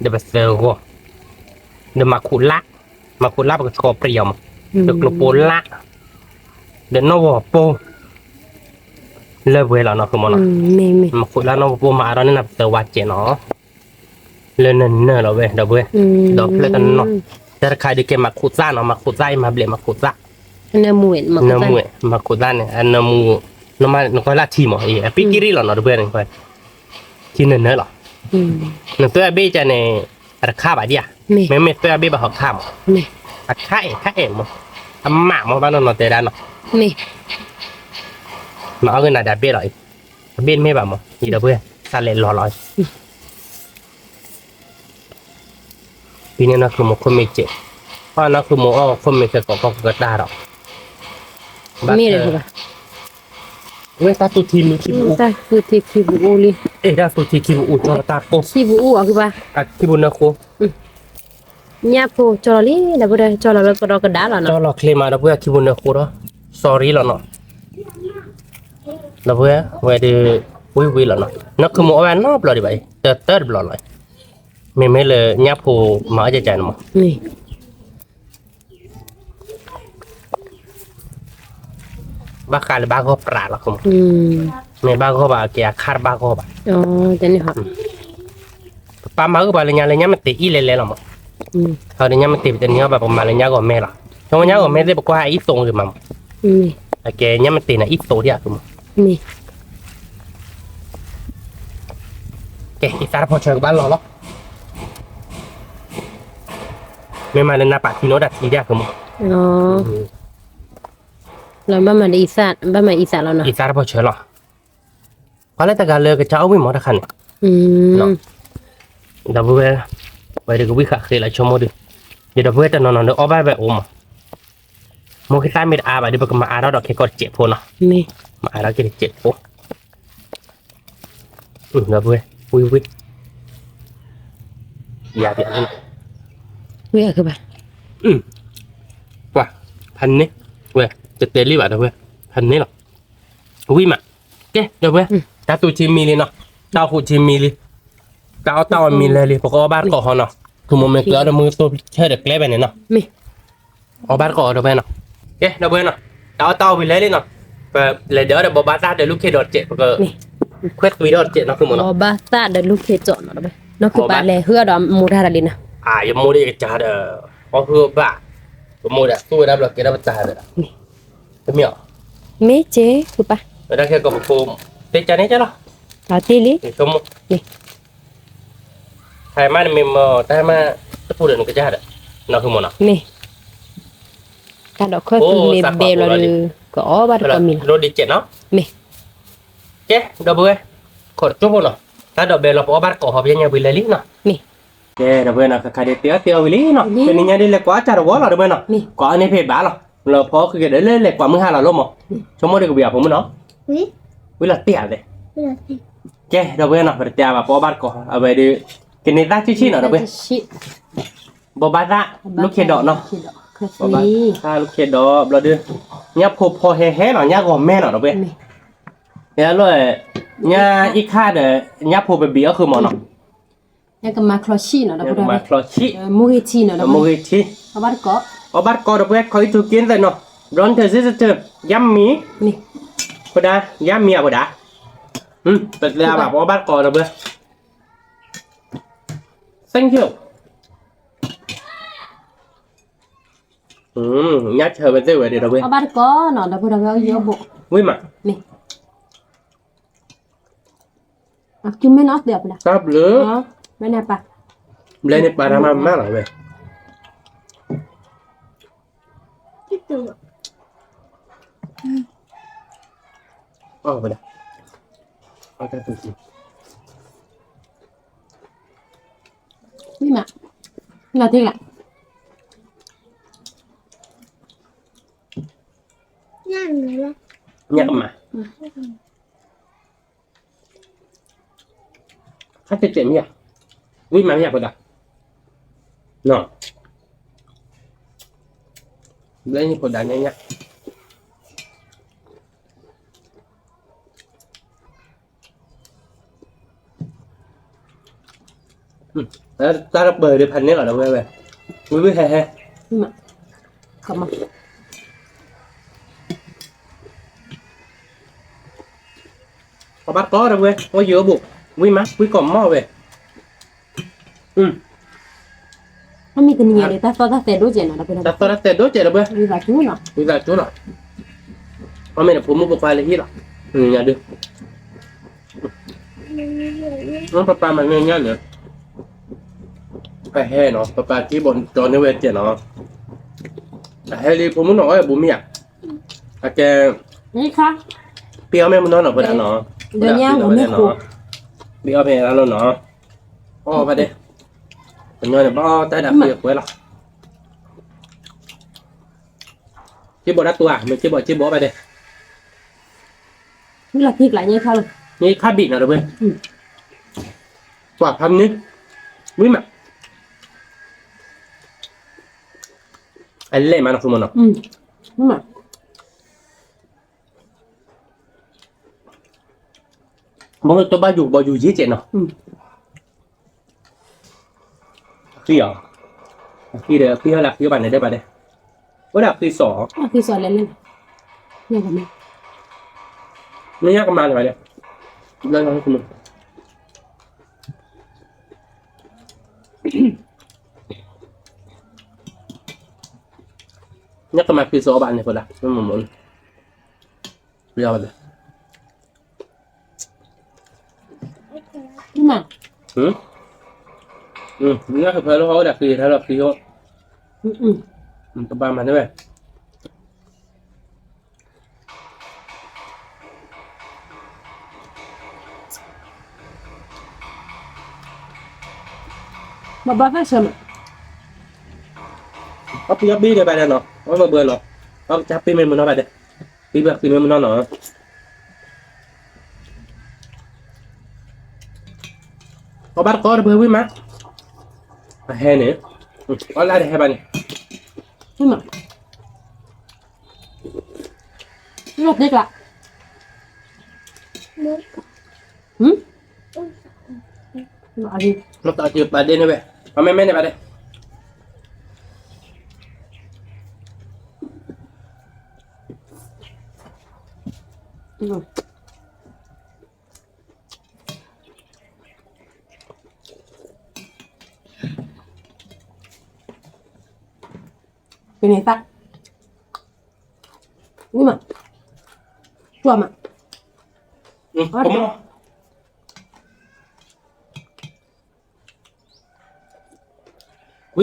ဒီးပသၢဂီၤ, ဒီးမၤခိးလၢ်, မၤခိးလၢ်ပကဆှီပြံၤအီၤမး, ဒီးကျိပိလၢ်, ဒီးနီၣ်ဂီၤပိၢ်, လၢပှဲၤလီၤနီၢ်ဃုမိၢ်နီၤ, မၤခိးလၢ်နီၣ်ဂီၤပိၢ်မၤအါထီၣ်န့ၣ် ပသၢဝါစဲးနီၤ လၢနၢၤနၢၤလီၤဝဲ ဒီပုၢ်ဝဲၢ်, ဒီးဖျၢၣ်တနီၤ, တၢ်တခါဒုးကဲမၤခိးသၣ်နီၤ မၤခိးသၣ်အံၤမၤဘျဲးမၤခိးသၣ်, နၢမူ, မၤခိးသၣ်န့ၣ် အနၢမူ, နကွၢ်လၢထံမး အပံကံရံၣ်လီၤနီၤ ဒီပုၢ်ဝဲၢ်န့ၣ်, ထံနၢၤနၢၤလီၤ, နသွဲၣ်အဘ့ၣ်ကန့ၣ်, အတခါဘၣ်ဒံးဧါ, မ့မ့ၢ်သွဲၣ်အဘ့ၣ်ဘၣ်ဟီခါမး, အခါအဲၣ်ခါအဲၣ်မး, အမးမးဘၣ်နီၢ်နီၢ်တဲဒၣ်နီၤ, မၤအီၣ်ကနၤဒၣ်ဘ့ၣ်လီၤအံၤ, အဘ့ၣ်တမ့ၢ်ဘၣ်မး အံၤဒီပုၢ်ဝဲၢ် သးလဲၤလီၤလီၤ ဖဲန့ၣ်နီၢ်ဃုမိၢ်ခိၣ်မ့ၢ်စဲး, ပှၤနီၢ်ဃုမိၢ်အီၣ်ခိၣ်မ့ၢ်ခဲကိးကီၢ်ကတၢၢ်ဒီး, မ့ၢ်ဒီး, ဝဲတၢ်သူၣ်ထံမံၤခံပူၤအိၣ်, တၢ်သူၣ်ထံခံပူၤအိၣ်လံ, အဲၣ်တၢ်သူၣ်ထံခံပူၤအိၣ်ကၠီတၢ်ကိၢ်, ခံပူၤအိၣ်အီၤကဘၣ်, ခံပူၤနၢဃိ, ညၣ်ဖိကၠီလီၤလံ ဒီပုၢ်ဝဲၢ် ကၠီလီၤလၢကဒီးကဒါလီၤနီၤ, ကၠီလီၤချ့မး ဒီပုၢ်ဝဲၢ် ခံပူၤနၢဃိဒီး, sorry လီၤနီၤ ဒီပုၢ်ဝဲၢ် ဝဲဒုး, ဝံၣ်ဝံၣ်လီၤနီၤ, နီၢ်ဃုမိၢ်အီၣ်ဘၣ်နီတဘျီဒံးဘၣ်အံၤ တတၢၢ်တဘျီလီၤ, မ့မ့ၢ်လၢညၣ်ဖိမၤအီၣ်ကကန့ၣ်မး, ဘၣ်ဃးလၢဘၣ်ဂီၢ်ပြးလီၤ, မ့ၢ်ဘၣ်ဂီၢ်ဘၣ်က့ၤအခါတဘၣ်ဂီၢ်ဘၣ်, ပပၢ်မၤအုၣ်ပှၤလၢညါလၢညါမ့ၢ်တ့ၢ်အံၣ်လဲၤလဲၤလီၤမး, ဟီဒုးညါမ့ၢ်တ့ၢ်ပတန့ၢ်အီၣ်ဘၣ် ပကမၤလၢညါဂီၢ်မဲလီၤ, ဆိကမိၣ်ညါဂီၢ်မဲသ့ၣ် ပကွၢ်အံၣ်သိးဂ့ၤမးမး, အကဲညါမ့ၢ်တ့ၢ်န့ၣ်အံၣ်သိးဒံးအါမး, ကဲ အံသၣ်တဖီၣ်ဆၢကဘၣ်လီၤလီၤ, မ့ၢ်မးလၢနပာ်ထံနီၣ်တၢ်ထံဒံးအါမး, လီၤဘၣ်မးဒီးအံသၣ် ဘၣ်မးအံသၣ်လီၤနီၤ, အံသၣ်တဖီၣ်ဆၢလီၤ, ပှၤလၢတဂၤလၢကစၢ်အိၣ်ဝံၣ်မးတခါန့ၣ်, ဒီပုၢ်ဝဲၢ်, ဝဲဒုးကဝံၣ်ဃာ်ဃ့လီၤဆိကမိၣ်ဒုး, ဒီးဒီပုၢ်ဝဲၢ်တနီၤနီၤဒီးအီၣ်ဘၣ်ဝဲအိၣ်မး, မိၢ်ကသၣ်မ့ၢ်တအါဘၣ်ဒီး ပကမၤအါထီၣ်ဒီးခဲကိာ်တစဲးဖိနီၤ, မၤအါထီၣ်က့ၤတစဲးဖိ ဒီပုၢ်ဝဲၢ် ဝံၣ်ဝံၣ်, ယၤပျးလံ, ဝံၣ်အကဘၣ်, ပှၤ, ဖးန့ၣ်, ဝဲ, တတဲလံဘၣ်ဒီပုၢ်ဝဲၢ်, ဖးန့ၣ်လီၤ, ဝံၣ်မး, ကဲ ဒီပုၢ်ဝဲၢ်, တၢ်သူၣ်ထံမံၤလံနီၤ, တၢ်အိၣ်ဖှိၣ်ထံမံၤလံ, တၢ်အီၣ်တၢ်အီမံၤလၢာ်လံ ပကအီၣ်ဘၣ်တကိးဟီနီၤ, ခူမိၢ်မ့ၢ်ကျၢၤအီၣ်ဒီးမုၢ်သိၣ်ဆၢဒီးကျဲဘၣ်န့ၣ်နီၤ အီၣ်ဘၣ်တကိးဒီပုၢ်ဝဲၢ်နီၤ, ကဲ ဒီပုၢ်ဝဲၢ်နီၤ, တၢ်အီၣ်တၢ်အီဝံၤလၢာ်လံနီၤ, ပလဲၤဒၢးအီၣ်ဒီးဘိးဘၣ်သၣ်ဒီးလူၢ်ခ့ၣ်ဒီးတစဲး ပက, ခွဲးသွံဒီးတစဲးနီၤ ခူမိၢ်နီၤ, ဘိးဘၣ်သၣ်ဒီးလူၢ်ခ့ၣ်ကၠီနီၤ, ဒီပုၢ်ဝဲၢ်, နီၢ်ခုပၢ်လဲၤဟုၣ်အီၣ်ဒီးမိၢ်တၢ်တလံနီၤ, အယမိၢ်ဒီးယကစၢ်ဒီး, အီၣ်ဟုၣ်ဘၣ်, ပမိၢ်ဒီးသူၣ်ဝဲဒၣ်ဘျီကဲထီၣ်ပတၢ်ဒီး, တမ့ၢ်အီၤ, မ့ၢ်ကဲ ခုပၢ်, ဝဲဒၣ်ခဲကိးပဖိ, တဲကၢ်န့ၣ်ကၢ်လီၤ, တ့လံ, ဆိကမိၣ် ဟဲမးနမ့ၢ်မၤတၢ်ဟဲမး, တပူၤဒီးနကစၢ်ဒီး, နီၢ်ခုမိၢ်နီၤ, မ့ၢ်, တၢ်ဒိးခၢၣ်သူန့ၣ်ဘဲလီၤဒီး, ကအိၣ်ဘၣ်တကိးမံၤလီၤ, ဒိၣ်ဒံးစဲးနီၤ, မ့ၢ်, ကဲ ဒီပုၢ်ဝဲၢ်, ခိးတကၠိဖိနီၤ, တၢ်ဒိးဘဲလီၤ ပအီၣ်ဘၣ်တကိးဟီ ပယညါဝံၤလၢာ်လံနီၤ, မ့ၢ်, ကဲ ဒီပုၢ်ဝဲၢ်နီၤ ခါခါဒ်တဲအီၣ်တဲအီၣ်ဝံၤလံနီၤ, တနံၤညါဒ်လဲၤကွၢ်အီၣ်တၢ်တဝီလီၤ ဒီပုၢ်ဝဲၢ်နီၤ, ကွၢ်အီၣ်န့ၣ်ဖဲဘၣ်လီၤ, လၢဖီအီၣ်ဃုာ်ကဒီးလၢလဲၤကွၢ်မုၢ်ဟါလီၤလီၤမး, ဆိကမိၣ်ဒီးကဝံၤအဖိမုၣ်နီၤ, ဝံၤလီၤတ့ၢ်ဧါ, ကဲ ဒီပုၢ်ဝဲၢ်နီၤ ပတတဲအါဘၣ် ပအီၣ်ဘၣ်တကိး အဝဲဒုး, ကန့ၢ်သၣ်ဆံၣ်ဆံၣ်နီၤ ဒီပုၢ်ဝဲၢ်, ဘိးဘၣ်သၣ်, လူၢ်ခ့ၣ်ဒီးနီၤ, ဘိးဘၣ်သၣ်လူၢ်ခ့ၣ်ဒီး ဘျီဒုး, ညၣ်ဖိဖီဟဲဟဲလီၤ ညၣ်ဂီၤမဲနီၤ ဒီပုၢ်ဝဲၢ်, ယလီၤ, ညၣ်အံၣ်ခၣ်ဒီး, ညၣ်ဖိပဘံးအီၣ်ဃုာ်မးနီၤ, ညၣ်ကမၤချီဆံၣ်နီၤ ဒီပုၢ်ဝဲၢ်, မ့ၢ်ဂ့ၤထံနီၤ, အီၣ်ဘၣ်တကိး ဒီပုၢ်ဝဲၢ် ခီအံၣ်ထူက့သ့ၣ်နီၤ, ဘျီနထၢၣ်စ့ၣ်စထၢၣ်, ယါမံၤ, ဖိဒါ, ယါမံၤအဖိဒါ, ပတဲအါဘၣ် ပအီၣ်ဘၣ်တကိး ဒီပုၢ်ဝဲၢ်, thank you, ညၣ်ဆၢဝဲသ့ၣ်ဝဲဒီး ဒီပုၢ်ဝဲၢ်, အီၣ်ဘၣ်တကိးနီၤ ဒီပုၢ်ဝဲၢ်, ဝံၣ်မး, မ့ၢ် အကမ့ၢ်နီၢ်တဲအပဒါ, တၢ်ဘျုး, ဘျဲၣ်န့ၣ်ပာ်တၢ်မၤမးလီၤဝဲ, အီၣ်ဝဲဒၣ်, အီၣ်တၢ်သူၣ်စု, မ့ၢ်မး, နၤထံၣ်လၢ, ညၣ်ကမၤ ခါတဲတဲမ့ၢ်ဧါ, ဝံၣ်မးမ့ၢ်ဧါဖိဒါ, နီၤ, ဘျဲၣ်န့ၣ်ဖိဒါညါညါ, တၢ်တပၢၢ်ဒၣ်ဖးန့ၣ်လီၤဒီးဝဲ, ဝံၣ်ဝံၣ်ဟဲဟဲ, ကမၤ ပဘၣ်ကီဒီးဝဲ, အိၣ်ယံၤအိၣ်ဘူး, ဝံၣ်မး ဝံၣ်ကီၢ်မီၢ်ဝဲ, မ့ၢ်တနံၤညါဒီး တၢ်သီၣ်တၢ်သဲဒိၣ်ကဲးနီၤ, တၢ်သီၣ်တၢ်သဲဒိၣ်ကဲးဒီးဝဲ, ဝံသးစူၤနီၤ, ဝံသးစူၤနီၤ, အမ့ၢ်တဖိမုၣ်ဖိခွါလၢဟံၣ်လီၤ, တနံၤညါဒုး, ပပၢ်မၤန့ၢ်ညၣ်န့ၣ်, အဟဲနီၤ, ပပၢ်က့ဘီၣ်ကၠီန့ၢ်ဝဲကဲးနီၤ, အဟဲလံဖိမုၣ်နီၤ အီၣ်ဘူးမ့ၢ်ဧါ, အကဲ, ပ့ၤအီၣ်မ့ၢ်မနီၤနီၤ ဖိဒါနီၤ, ပ့ၤအီၣ်မ့ၢ်အလီၢ်နီၤ, အီၣ်ဘၣ်ဒဲး, ကညီန့ၣ် ဘၣ်အီၣ်တၢ်ဒၣ်ဖှံအကွဲးလီၤ, က့ဘီၣ်တၢ်တူၢ်ဧါ, မ့ၢ်က့ဘီၣ်က့ဘီၣ်ဘၣ်ဒဲး, မ့ၢ်လီၤခံကျါညါခါလီၤ, ညါခါဘံၣ်နီၤတဝဲ, ပှၤဖးမနုၤ, ဝံၣ်မး, အလဲၣ်မးနီၤ ဖိမုၣ်နီၤ, မ့ၢ် ဘၣ်တဘၣ်ယူၤဘီယူၤယ့ၢ်ကဲးနီၤ, အဃံအီၤ, အဃံဒီး အဃံဟဲလၢအဃံဘၣ်န့ၣ်ဒဲးဘၣ်ဒဲး, အိၣ်ဒၣ်အဃံစီၤ, အဃံစီၤလဲၣ်လဲၣ်, ညၣ်ကမၤ, မ့ၢ်ညၣ်ကမၤန့ၣ်ဘၣ်ဒဲး, ညၣ်ကမၤဃံစီၤအီၣ်ဘၣ်န့ၣ်ဖိဒါ, မ့ၢ်မ့ၢ်မ့ၢ်, မ့ၢ်, ညၣ်ကဖၢလၢဟီၣ်ဝဲဒၣ်ဃံထဲလီၤဃံဟီၣ်, တဘၣ်မၤန့ၢ်ဝဲ, ဘၣ်ဘၣ်ဖဲဆၢမး, အပံအီၣ်ဘ့ၣ်ဒဲးဘၣ်ဒဲးနီၤ, အီၣ်ဘၣ်ဘၢနီၤ, အီၣ်ကစၢ်ပ့ၢ်မ့ၢ်မနီၤဘၣ်ဒဲး, ပံဘၣ်ဃံမ့ၢ်မနီၤနီၤ, အီၣ်ဘၣ်တကီတပှဲၤဝံၣ်မး, အဟဲန့ၣ်, အီၣ်လၢတဟဲဘၣ်န့ၣ်, မ့ၢ်သ့ကျါ, မ့ၢ်သးက့ၤပာ်ဒ့န့ၣ်ဝဲ, ပမ့မ့ၢ်န့ၣ်ဘၣ်ဒဲး, ပန့ၢ်သး, ဝံၣ်မး, ကွၢ်မး, ဝံၣ်ကီ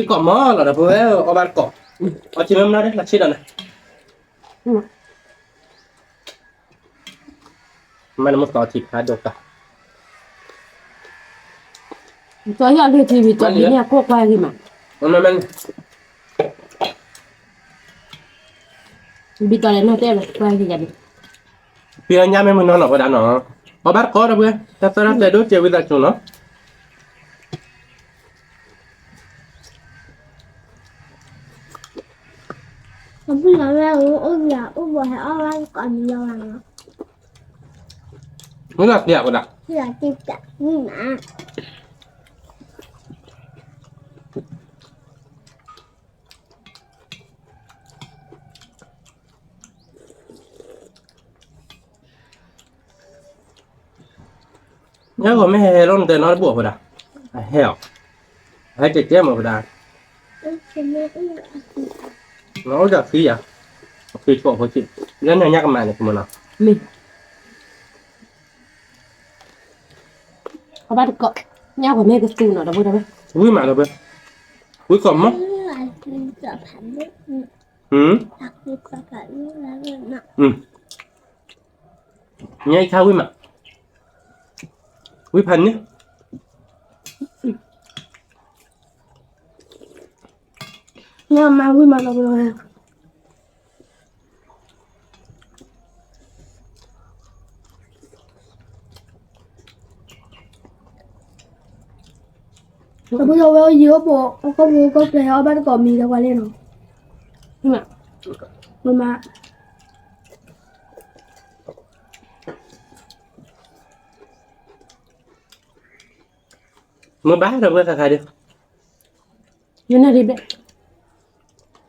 ၢ်မီၢ်လီၤဒီး ပဝဲအီၣ်ဘၣ်တကီၢ်, အီၣ်ထံမ့ၢ်မနီၤဒဲး လၢဆ့ဒီးန့ၣ်, မ့ၢ်နမ့ၢ်တီထံဖးဒိၣ်ကါ, တီယီၢ်လၢထံဝံၤ တီဘံန့ၣ် အကိၣ်ကွၢ်ဂ့ၤမး, မ့ၢ် ဘံတီလဲၤနီၢ်တဲလီၤ ကွၢ်ဂ့ၤယၤန့ၣ်, ပံအီၣ်ညၣ်မ့ၢ်မနီၤနီၤဝဲဒၣ်နီၤ, အီၣ်ဘၣ်တကီၢ်ဒီးပှဲၤ တၢ်သၢတၢ်ကျဲၤဒိၣ်စဲးဝံသးစူၤနီၤ, အဖုလီၤဝဲအိၣ်အိၣ်ဘၣ်အိၣ်ဘၣ်ဟဲအီၣ်ဝဲကီးမံၤလီၤဝဲနီၤ, မ့ၢ်လီၤတံၢ်ဝဲဒၣ်, မ့ၢ်လီၤတံၢ်တၢ်မ့ၢ်မး ညၣ်ဂီၤမ့ၢ်ဟဲဟဲလီၤနတဲနီတဘျီဖိဒၣ်, အဟဲအီၤ, အဟဲကဲကဲမ့ၢ်ဖိဒၣ်, နအိၣ်ဒီးဃံယၤ, အဃံဆိးဖိဆံး, လၢန့ၣ်ညၣ်ကမၤန့ၣ် ကမၤနီၤ, မ့ၢ် မ့ၢ် အဘၣ်တကိး, ညၣ်ဂီၤမ့ၢ်ကသူနီၤ ဒီပုၢ်ဒီဝဲၢ်, ဝံၣ်မးဒီပုၢ်ဝဲၢ်, ဝံၣ်ကိးမီၢ်, ညၣ်အံၤခါဝံၣ်မး, ဝံၣ်ဖးန့ၣ်, ညၣ်မၤဝံၣ်မးဒီပုၢ်ဒီဝဲၢ် ဒီပုၢ်ဒီဝဲၢ် ယံၤအိၣ်ပိာ် အိၣ်ခိၣ်ဖိအိၣ်ခိၣ်ကျဲ အီၣ်ဘၣ်တကိးမံၤဒီးပှၤလဲၣ်နီၤ, မ့ၢ်မး, မ့ၢ်ဘၣ်ဒီပုၢ်ဝဲၢ်ခါခါဒီး ယနၢ်ဒံးဘ့ၣ်,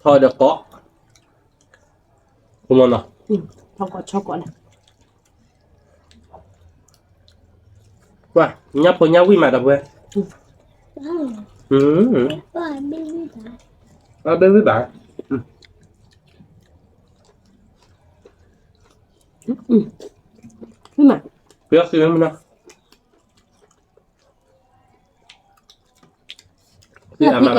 ထီၣ်ဒီးကိး, ကမီၤနီၤ, ထီၣ်ကိးဆီကိးလၢ, ကွၢ် ညၣ်ဖိညၣ်ဝံၣ်မးဒီပုၢ်ဝဲၢ်, ဘၣ်ဘ့ၣ်ဝံၣ်ဘၣ်, ဝံၣ်မး, ပယီၤစံးဝဲမနီၤ အီၣ်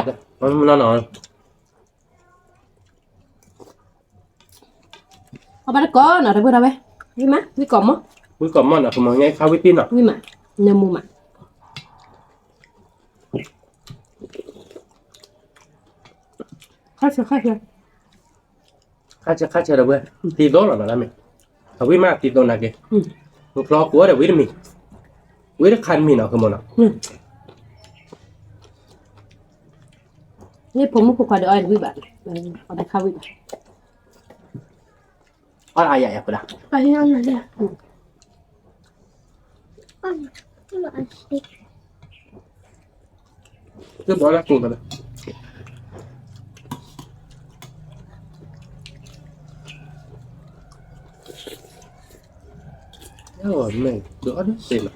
ဘၣ်တကိးနီၤ ဒီပုၢ်ဒီဝဲၢ်, ဝံၣ်မး ဝံၣ်ကိးမီၢ်, ဝံၣ်ကိးမီၢ်နီၤ ကမီၤညါခါဝံၣ်တံၢ်နီၤ, ဝံၣ်မး, နၢမူမး, ခါဆၢခါဆၢ ခါဆၢခါဆၢဒီပုၢ်ဝဲၢ်, တံၤသိလီၤနီၤလၢမ့ၢ်, အဝံၣ်မးတံၤသိနာ်က့, နချီကိးဒီးဝံၣ်တမံၤ, ဝံၣ်တခါတမံၤနီၤ ကမီၤနီၤ, န့ၣ်ဖိမုၣ်ဖိခွါဒီးအီၣ်ဝံၣ်ဘၣ်, အီၣ်တခါဝံၣ်ဘၣ်, အီၣ်အါယၤယၤဖိဒၣ် ကဘီလၢကိးကဒီး, မ့ၢ်ဒုးအီၣ်ဒၣ်သ့လီၤ,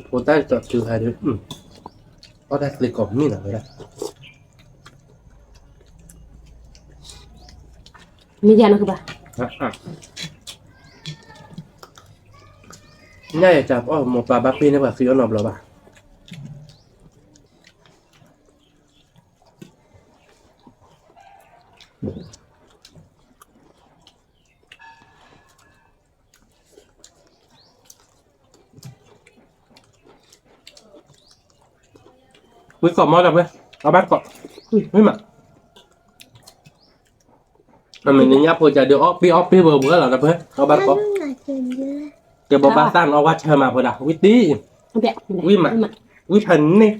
ဖိသၣ်တတီၤတုၤဟဲဒုး, အီၣ်တၢ်သ့ကိးမံၤလီၤဝဲဒၣ်, မ့ၢ်ယၤနီၤကဘၣ်, ညၣ်ယၤတၢ်အီၣ် မိၢ်ပၢ်ဘၣ်ပ့ၢ်န့ၢ်ပှၤဃံအီၣ်နီတဘျီဘၣ်. ဝံၣ်ကိးမီၢ်ဒီးဝဲ, အဘၣ်ကိး, ဝံၣ်မး, အမ့ၢ်နညၣ်ဖိကဒီးအီၣ်ပ့ၢ်အီၣ်ပ့ၢ်ဝဲဝဲလီၤဒီးဝဲ, အဘၣ်ကိး, ကဘီဘၣ်သၣ်နီၣ်ဝဲဆၢမးဖိဒၣ် ဝံၣ်တံၢ်, ဝံၣ်မး, ဝံၣ်ဖးန့ၣ်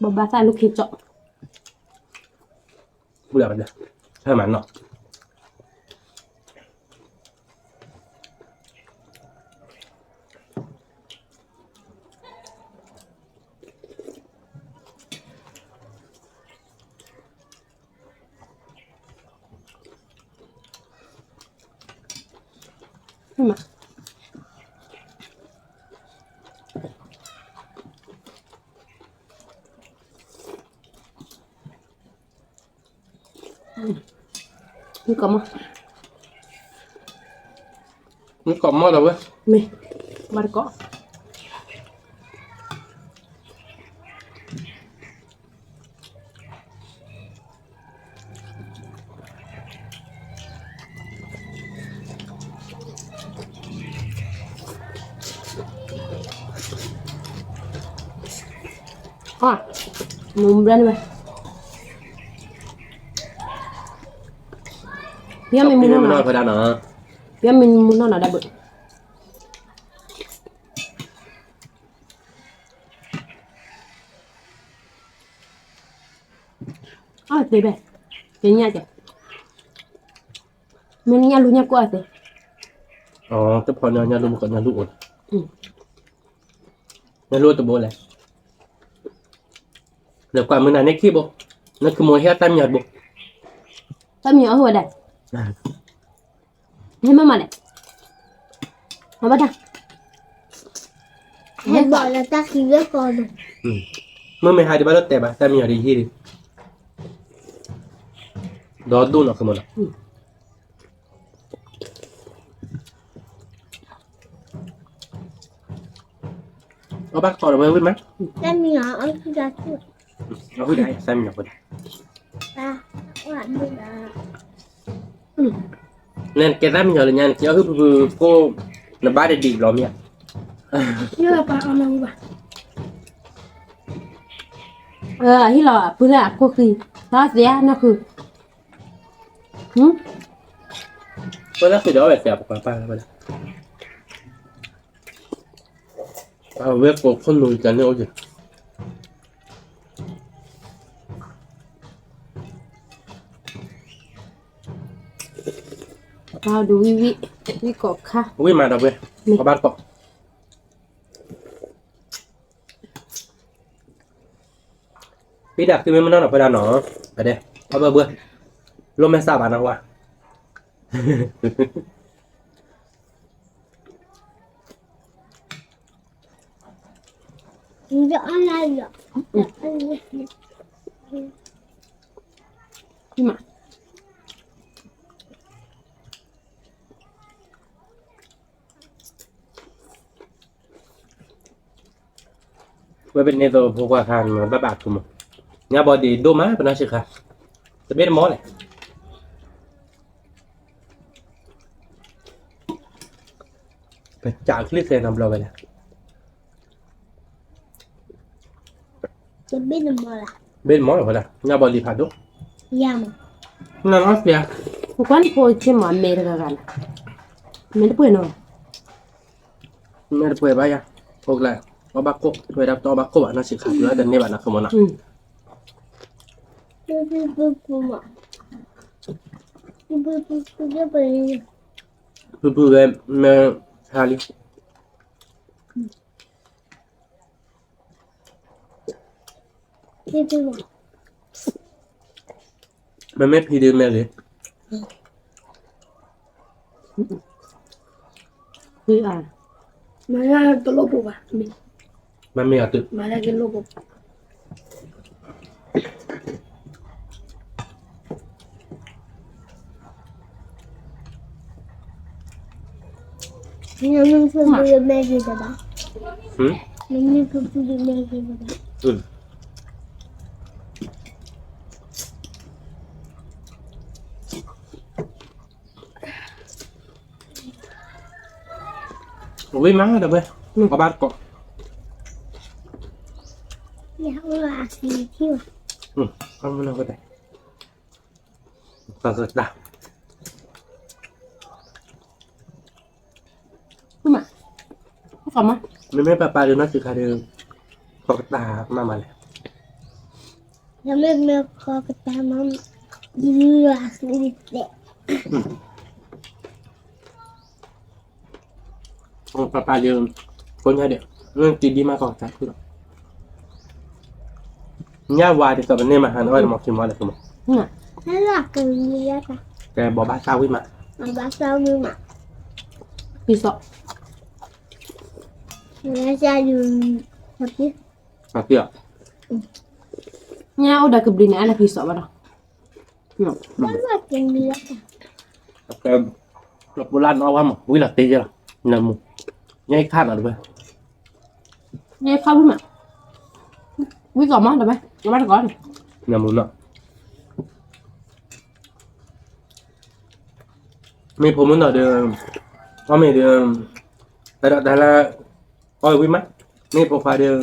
ဘီဘၣ်သၣ်လူၤခံကၠီ, ဆၢမးနီၣ်, မ့ၢ်ကိးမီၢ်, မ့ၢ်ကိးမီၢ်ဒီးဝဲ, မ့ၢ်, ဘၣ်တကိး မူဘျီန့ၣ်ဝဲ, ပယီၤမ့ၢ်မူနီၢ်နီၢ်, ပယီၤမ့ၢ်မူနီၢ်နီၢ်ဒၣ်ဘၣ်. အသ့ဘၣ်, ကညၣ်ကဲ, မ့ၢ်ညၣ်လူညၣ်ကိၢ်အသ့, တဖီညၣ်လူမ့ၢ်ကညၣ်လူအိၣ်, ညၣ်လူတဘိလဲၣ်, နကွၢ်မုၢ်နၤန့ၣ်ခံဘိ, နခမူဟဲတၢ်မံၤအီၤတဘိ, တၢ်မံၤအီၤဟိဝဲဒၣ် ဟဲမးမးလဲၣ်, အဘၣ်တၢ်, ဟဲဘီၣ်လၢတၢ်ခံးလၢကီးဒိၣ်, မ့မ့ၢ်ဟးဒံးဘၣ်လၢတဲဘၣ် တၢ်မံၤအီၤဒ်ဟံၣ်ဒံး, ဒီးဒိၣ်နီၢ်ခမူနီၢ်, အီၣ်ဘၣ်ကီးဒီးဝဲဝံၣ်မး, နကဲသၣ်မံညီၤဖိဒၣ်, နကဲသၣ်မံညီၤလၢညါ နကအီၣ်ဟုၣ်ဖုဖုကိၣ်, နဘၣ်တဒံးဘျီမ့ၢ်ဧါ, ဟ့ၣ်လီၤ ပုၢ်လၢအခိၣ်ဃံ, သးသ့နီၢ်ခု, ဖိသၣ်ဃံဒီးအီၣ်ဝဲသ့ၣ်အပှၤပၢ်လၢဝဲဒၣ်, အဝဲကိးခိၣ်နူာ်တၢ်န့ၣ်အိၣ်က့ၤ ပာ်ဒုးဝံၣ်ဝံၣ်, ဝံၣ်ကိးခါ, ဝံၣ်မးဒီးဝဲ, အီၣ်ဘၣ်တကိး, ပံဒၣ်ဃံမ့ၢ်မနီၢ်နီၢ်ဖိဒၣ်နီၤ, အဒဲး, အီၣ်ဘၢဘၢ, လိၣ်မဲာ်သၣ်ဘၣ်နီၤဝဲ ဝဲပန့ၢ်သိးဖိခွါခါန့ၣ် ဘၣ်ဘၣ်ခုမး, ညါဘီဒံးဒိၣ်မး ပနီၢ်ဆံးခါ, တဘ့ၣ်တမီၢ်လဲၣ်, ပစးချံသဲနီတဘျီဝဲလဲၣ်, တဘ့ၣ်တမီၢ်လၢ, ဘ့ၣ်တမီၢ်လၢၤဝဲဒၣ် ညါဘီဒံးဖးဒိၣ်, ယၤမး, နအီၣ်စ့ၢ်, ပကွၢ်နဖိဆ့ၣ်မးမဲတဂၤဂၤန့ၣ်, မ့ၢ်တပှဲၤနီၤ, မ့ၢ်တပှဲၤဘၣ်ယၤ, အိၣ်ကျဲ, အီၣ်ဘၣ်ကိၣ်, ဝဲဒၣ်တအီၣ်ဘၣ်ကိၣ်ဘၣ် နီၢ်ဆံးခါ ပှၤတန့ၢ်ဘၣ်နီၤ ခမနီၤ, ဖုဖုဝဲ, မ့ၢ်ဆါလံ မ့မ့ၢ်ဖံဒုးမဲာ်ဂ့ၤ, မၤလၢကလိၣ်ဘိဘၣ်, မ့ၢ်အီၤတုး, မၤလၢကလိၣ်ဘိ မ့မ့ၢ်ဖုဖုမဲာ်ဂ့ၤတဘၣ်, မ့မ့ၢ်ဖုဖုမဲာ်ဂ့ၤတဘၣ်. ဝံၣ်မးဒီးဝဲ, အီၣ်ဘၣ်တကိး, အီၣ်မ့ၢ်နီၢ်ကတဲာ်, ကကတၢ် မ့မ့ၢ်ပၢ်ပၢ်ဒီး နီၢ်ဆံးခါဒီး ကကတၢ်မးမးလဲၣ်, မ့မ့ၢ်ကကတၢ်မး, ယုၢ်အစံးတဲ, ပၢ်ပၢ်ဒီး ကိးညါဒီး တံၤဒံးမးကီၢ်ကစၢ်ခုလီၤ, ညၣ်ဝါဒ်သိးပန့ၢ်မဟါန့ၣ် အဝဲတမီၤခံမီၤလဲၣ်, ကဲဘီဘၣ်သၣ်ဝံၣ်မး, ဘၣ်သၣ်ဝံၣ်မး, ဖံစီး, ညၣ်အိၣ်ဒီးကဘျံးန့ၣ် အါလၢဖံစီးဘၣ်ဒီး ပူၤလၢနအီၣ်ဝဲမး ဝံၣ်လီၤတ့ၢ်လီၤ, နမူ, ညၣ်ခါနီၤတဝဲ, ညၣ်ခါဝံၣ်မး, ဝံၣ်ကီးမးတဝဲ, နဘၣ်တကီး, နမူနီၤ, မ့ၢ်ဖိမုၣ်နီၤဒီး, အီၣ်မ့ၢ်ဒီး, တၢ်ဒီးတၢ်လၢ, အီၣ်ဝံၣ်မး, မ့ၢ်ဖိခွါဒီး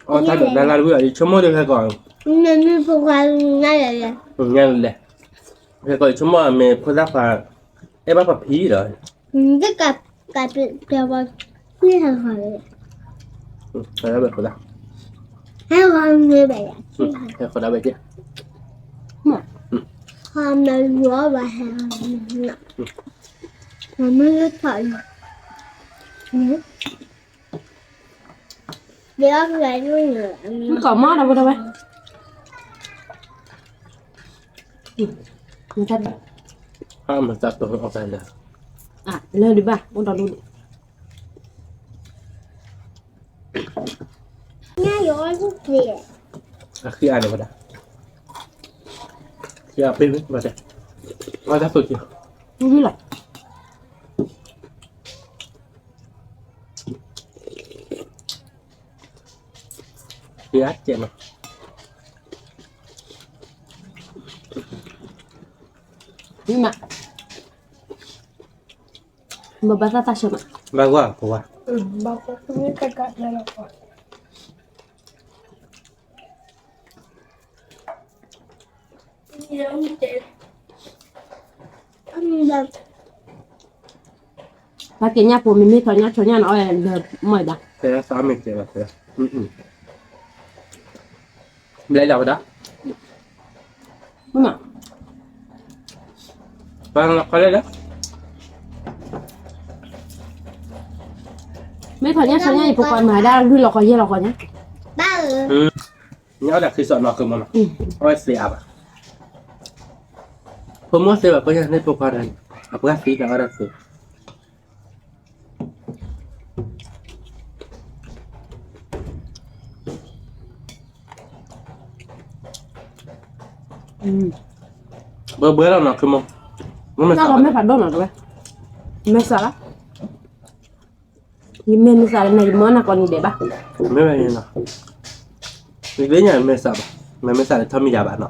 အီၣ်တၢ်ဒိးတၢ်လၢ်တဝံၣ်အီၤ ယဆိကမိၣ်ဒ်ဟဲကီး, မ့ၢ်ဖိခွါညါလဲၣ်, ညါလဲၣ်, ဟဲကီးယဆိကမိၣ်အမ့ၢ်ဖိသၣ်ခွါ, အဲၣ်ဘၣ်ပှၤဖံဒီး, ကပျဲဝဲ, ဟဲဃီၤ, ဟဲဃီၤ, ဟဲဃီၤဒၣ်ဝဲ, ဟဲဃီၤ, မ့ၢ်လီၤဘၣ်ဟဲဃီၤ, မ့ၢ်လၢထီၣ်လီၤ မ့ၢ်ကီးမးဒီးဝဲဒီးဝဲ, မ့ၢ်တၢ်ဒ်, လၢဒံးဘၣ် အိၣ်ဒီးဒူၣ်ဒံး, ညါယီၤအီၣ်တ့ၢ်, အဃံအါန့ၣ်ဝဲဒၣ်, ယအပ့ၢ်ဝဲ, အီၣ်တၢ်သိးက့ၤ, လၢလီၤ မ့ၢ်, မ့ၢ်, ယကဲးမး, မ့ၢ်မး, ဘၣ်ဘၣ်သၣ်သၣ်ဆၢမး, ဘၣ်ဂီၢ်ပဝါ, ဘၣ်က့ၤညၣ်ဖိမ့မ့ၢ်ထီၣ်ညၣ်ဆိညၣ်နီၤ အီၣ်လၢမီၢ်ဘၣ်, ဘျဲၣ်လီၤဝဲဒၣ်, မ့ၢ်မး, ပှၤလီၤခီလဲၣ်လၢ မ့ၢ်ထီၣ်ညၣ်ဆိညၣ်အံၤ ပကွၢ်မၤဒၣ်လွံၢ်လီၤဃီယဲၢ်လီၤဃီညါ, ညၣ်အီၣ်ဒၣ်ခံစီၣ်နီၤ ဃုမီၤနီၤ, အီၣ်ဝဲသ့အါဘၣ်, ဖိမီၢ်သ့ဘၣ် ပှၤညၣ်န့ၣ်ဖိခွါတဂၤန့ၣ် အပှၤသံတၢ်အီၣ်ဒၣ်သ့ ဘၢဘၢလီၤနီၤ ခုမီၤ, မ့ၢ်မ့ၢ်စးလီၤ, မ့ၢ်ဖးဒိၣ်နီၤတဝဲ, မ့ၢ်စးလီၤ, ယမ့ၢ်မ့ၢ်စးလီၤန့ၣ် ယမ့ၢ်နၤကိးနံၤဒဲးဘၣ်, မ့ၢ်ဝဲန့ၣ်နီၤ, ယသ့ၣ်ညါမ့ၢ်စးဘၣ်, မ့ၢ်မ့ၢ်စးလီၤထီၣ်မ့ၢ်ယၤဘၣ်နီၤ.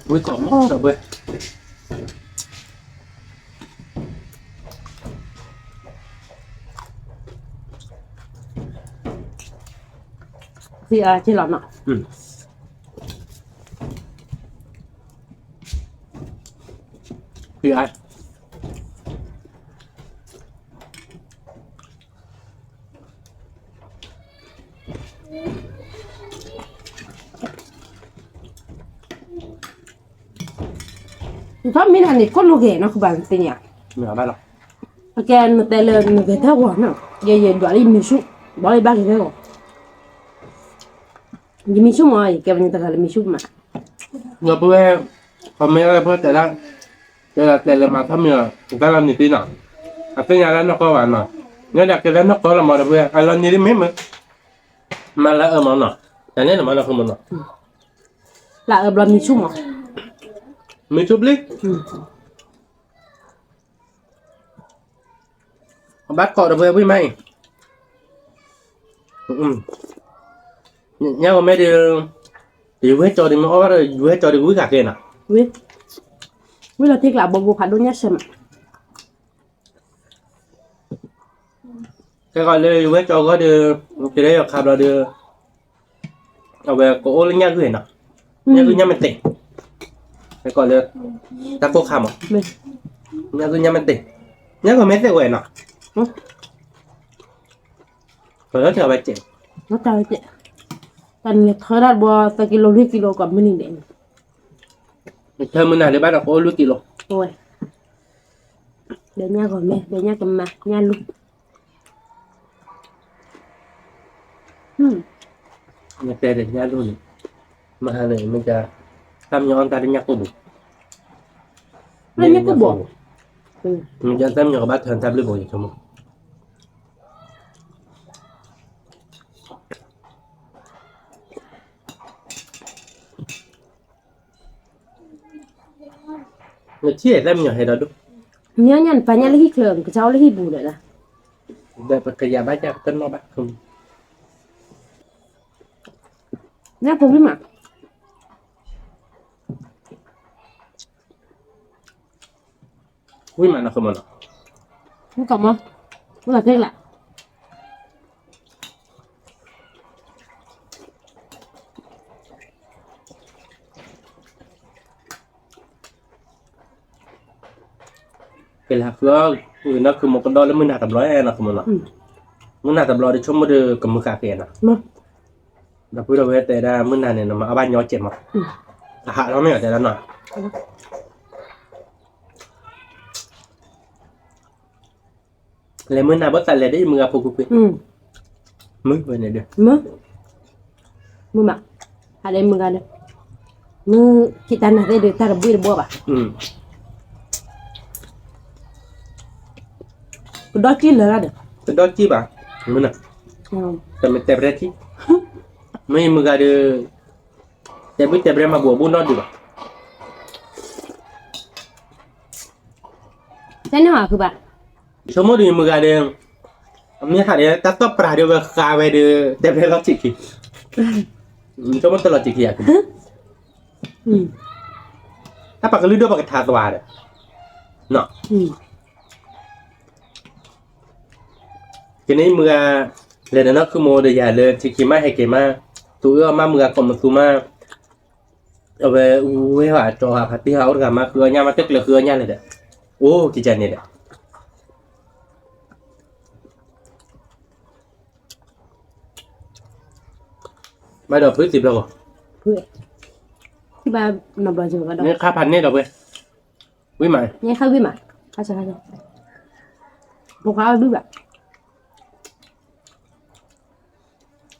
ဝံကိးမီၤဒီးဘှဲ, ဖံအါက့လီၤနီၤ, ဖံအါ နထီၣ်မ့ၢ်တၢ်န့ၣ် ကိးနီၢ်ဂ့ၤနီၢ်ခူဘၣ်သ့ၣ်ညါ, အကဲနတဲလၢနဂဲၤထၢၣ်ဂီၤနီၤ, ယဲယဲဒွးလၢယမံၤဆူၣ်, ဘီလၢယဘၣ်ဂဲၤထၢၣ်ဂီၤ, ယမံၤဆူၣ်မး ယကဲပှၤညါတဂၤလၢမံၤဆူၣ်မး, ဒီပုၢ်ဝဲၢ် comment လၢဖဲတဲဒၣ်, တဲဒၣ်တဲလၢမၤထီၣ်မံၤအီၤ တၢ်လီၤနံၤသ့နီၤ, အသ့ၣ်ညါလၢနီၢ်ကီၢ်ဘၣ်နီၤ, ညါဒၣ်ကဲလၢနီၢ်ကီၢ်လီၤမး ဒီပုၢ်ဝဲၢ် အလီၤနံၤဒ်မ့ၢ်မ့ၢ်, မၤလၢအၢမးနီၤ, တၢ်န့ၣ်နမၤနီၢ်ဃုမးနီၤ, လၢအၢဘျီမံၤဆူၣ်မး, မံၤဆူၣ်ဘျီ အဘၣ်ကိးဒီပုၢ်ဝဲၢ်ဝံၣ်မးအံၤ, ညၣ်ဂီၤမဲဒီး, ယဝဲကၠီဒီးမ့ၢ်အီၣ်ဘၣ်ဒီး ယဝဲကၠီဒီးကဝံၣ်ဃာ်က့ၤနီၤ, ဝံၣ်လီၤထံကျါဘိဘိဖးဒိၣ်ညၣ်ဆဲးမး, ကဲကီးလၢယဝဲကၠီဂီၢ်ဒီး, ကဲလၢယခါဘျီဒီး, အဝဲကအိၣ်လၢညၣ်ဂုၢ်နီၤ, ညၣ်ဂုၢ်ညၣ်မ့ၢ်သ့ၣ်, ကဲကီးလၢ, တၢ်ကိၢ်ခါမး, ညၣ်ဂုၢ်ညၣ်မ့ၢ်သ့ၣ်, ညၣ်ဂုၢ်မ့ၢ်သ့ၣ်ဝဲနီၤ, ပလီၤတၢ်ဝဲကဲး, လီၤတၢ်ဝဲကဲး, တၢ်န့ၣ်ထၢဒၣ်ဘီသၢကံလိလွံၢ်ကံလိကိးမုၢ်နံၤဒဲး, ထၢမုၢ်နၤဒဲးဘၣ်ဒီးကအိၣ်လွံၢ်ကံလိ, ဝဲ, ဒီးညၣ်ဂီၤမဲ ဒီးညၣ်ကမါ ညၣ်လူၢ်, မ့ၢ်တဲဒီးညၣ်လူၢ်န့ၣ်, မဟါန့ၣ်မ့ၢ်က, တၢ်မညီအီၣ်တၢ်လၢညၣ်ကိၢ်ဘူး, လၢညၣ်ကိၢ်ဘူး, မ့ၢ်ကတၢ်မညီကဘၣ်ထၢတၢ်ဘျုးဘိယဆိကမိၣ် နထံၣ်တၢ်မညီဟဲဒီးဒိၣ်, မညီညၣ်နပာ်ညၣ်လၢဟံၣ်ချၢ ကစၢ်အိၣ်လၢဟံၣ်ပူၤဒီး, ဒီးပကယၤဘၣ်ယၤပတနီၣ်ဘၣ်, ညၣ်ဖိဝံၣ်မး, ဝံၣ်မးနီၤ ကမနီၤ, ဝံၣ်ကမ, ဝံၣ်လီၤသ့ၣ်လး ကဲလၢဃုအီၤ, နီၢ်ခုမကဒီးလၢမုၢ်နၤတဘျီနီၤ ကမနီၤ, မုၢ်နၤတဘျီဒီးဆိကမိၣ်ဒီးကမုာ်ဃာ်က့ၤနီၤ, ဒီပုၢ်ဒီဝဲၢ်တဲဒၣ်မုၢ်နၤန့ၣ် နမၤအီၣ်ဘၣ်ညီကဲးမး, အဟးလီၤမ့ၢ်အီၤတဲဒၣ်နီၤ လဲၤမုၢ်နၤဘၣ်သးလဲၤဒီးယမုၢ်ဂၤဖိကွ့ၢ်ကွ့ၢ်, မုၢ်ဝဲန့ၣ်ဒီး, မုၢ်မး, ဟးဒီးမုၢ်ဂၤဒီး, မုၢ်က့ၤတၢ်နၤသ့ၣ်ဒီး တၢ်တဘှ့ၣ်တဘှီၣ်ဘၣ်, ကဒီကံၢ်လၢာ်ဒီး, ကဒီကံၢ်ဘၣ်, မုၢ်နၤ, တမ့ၢ်တဲပရဲထံ, မ့ၢ်ယမုၢ်ဂၤဒီး, တဲဘုၣ်တဲပရဲမၤဘူၣ်အဘူၣ်နီၢ်ဒုးဘၣ်, တၢ်န့ၣ်ဟီၣ်ခုဘၣ်, ဆိကမိၣ်ဒီးမုၢ်ဂၤဒီး, မ့ၢ်ဟးဒီး တၢ်သီၣ်ပြးဒီးဝဲဃါဝဲဒီး တဲဖဲလီၤဆံးခံ, ဆိကမိၣ်တလီၤဆံးခံယၤခု, တၢ်ပှၤကလုာ်ဒိၣ်ပှၤကထါသွါဒီး, ကန့ၣ်မုၢ်ဂၤ, လဲၤဒီးနီၢ်ခုမိၢ်ဒီးယၤလၢဆံးခံမးဟဲက့ၤမး, သူအၢအီၤမးမုၢ်ဂၤကိးမသူမး, အဝဲဝဲဟးတြီဟးဖးတံၢ်ဟးအိၣ်တဂၤမး ဃုအီၣ်ညၣ်မး တကျၢၤဃုအီၣ်ညၣ်လဲၣ်ဒီး, အိၣ်ကကန့ၣ်ဒီး ဘၣ်ဒီးဖုသံဘျီၣ်ဂီၢ်, ဘၣ်နီဘျီၣ်ဘၣ်ဒီး န့ၣ်ခါဖးန့ၢ်ဒီးဝဲ, ဝံၣ်မး, န့ၣ်ခါဝံၣ်မး, ခါဆၢခါဆၢ, ဖိခွါအီၣ်ဒုဘၣ်,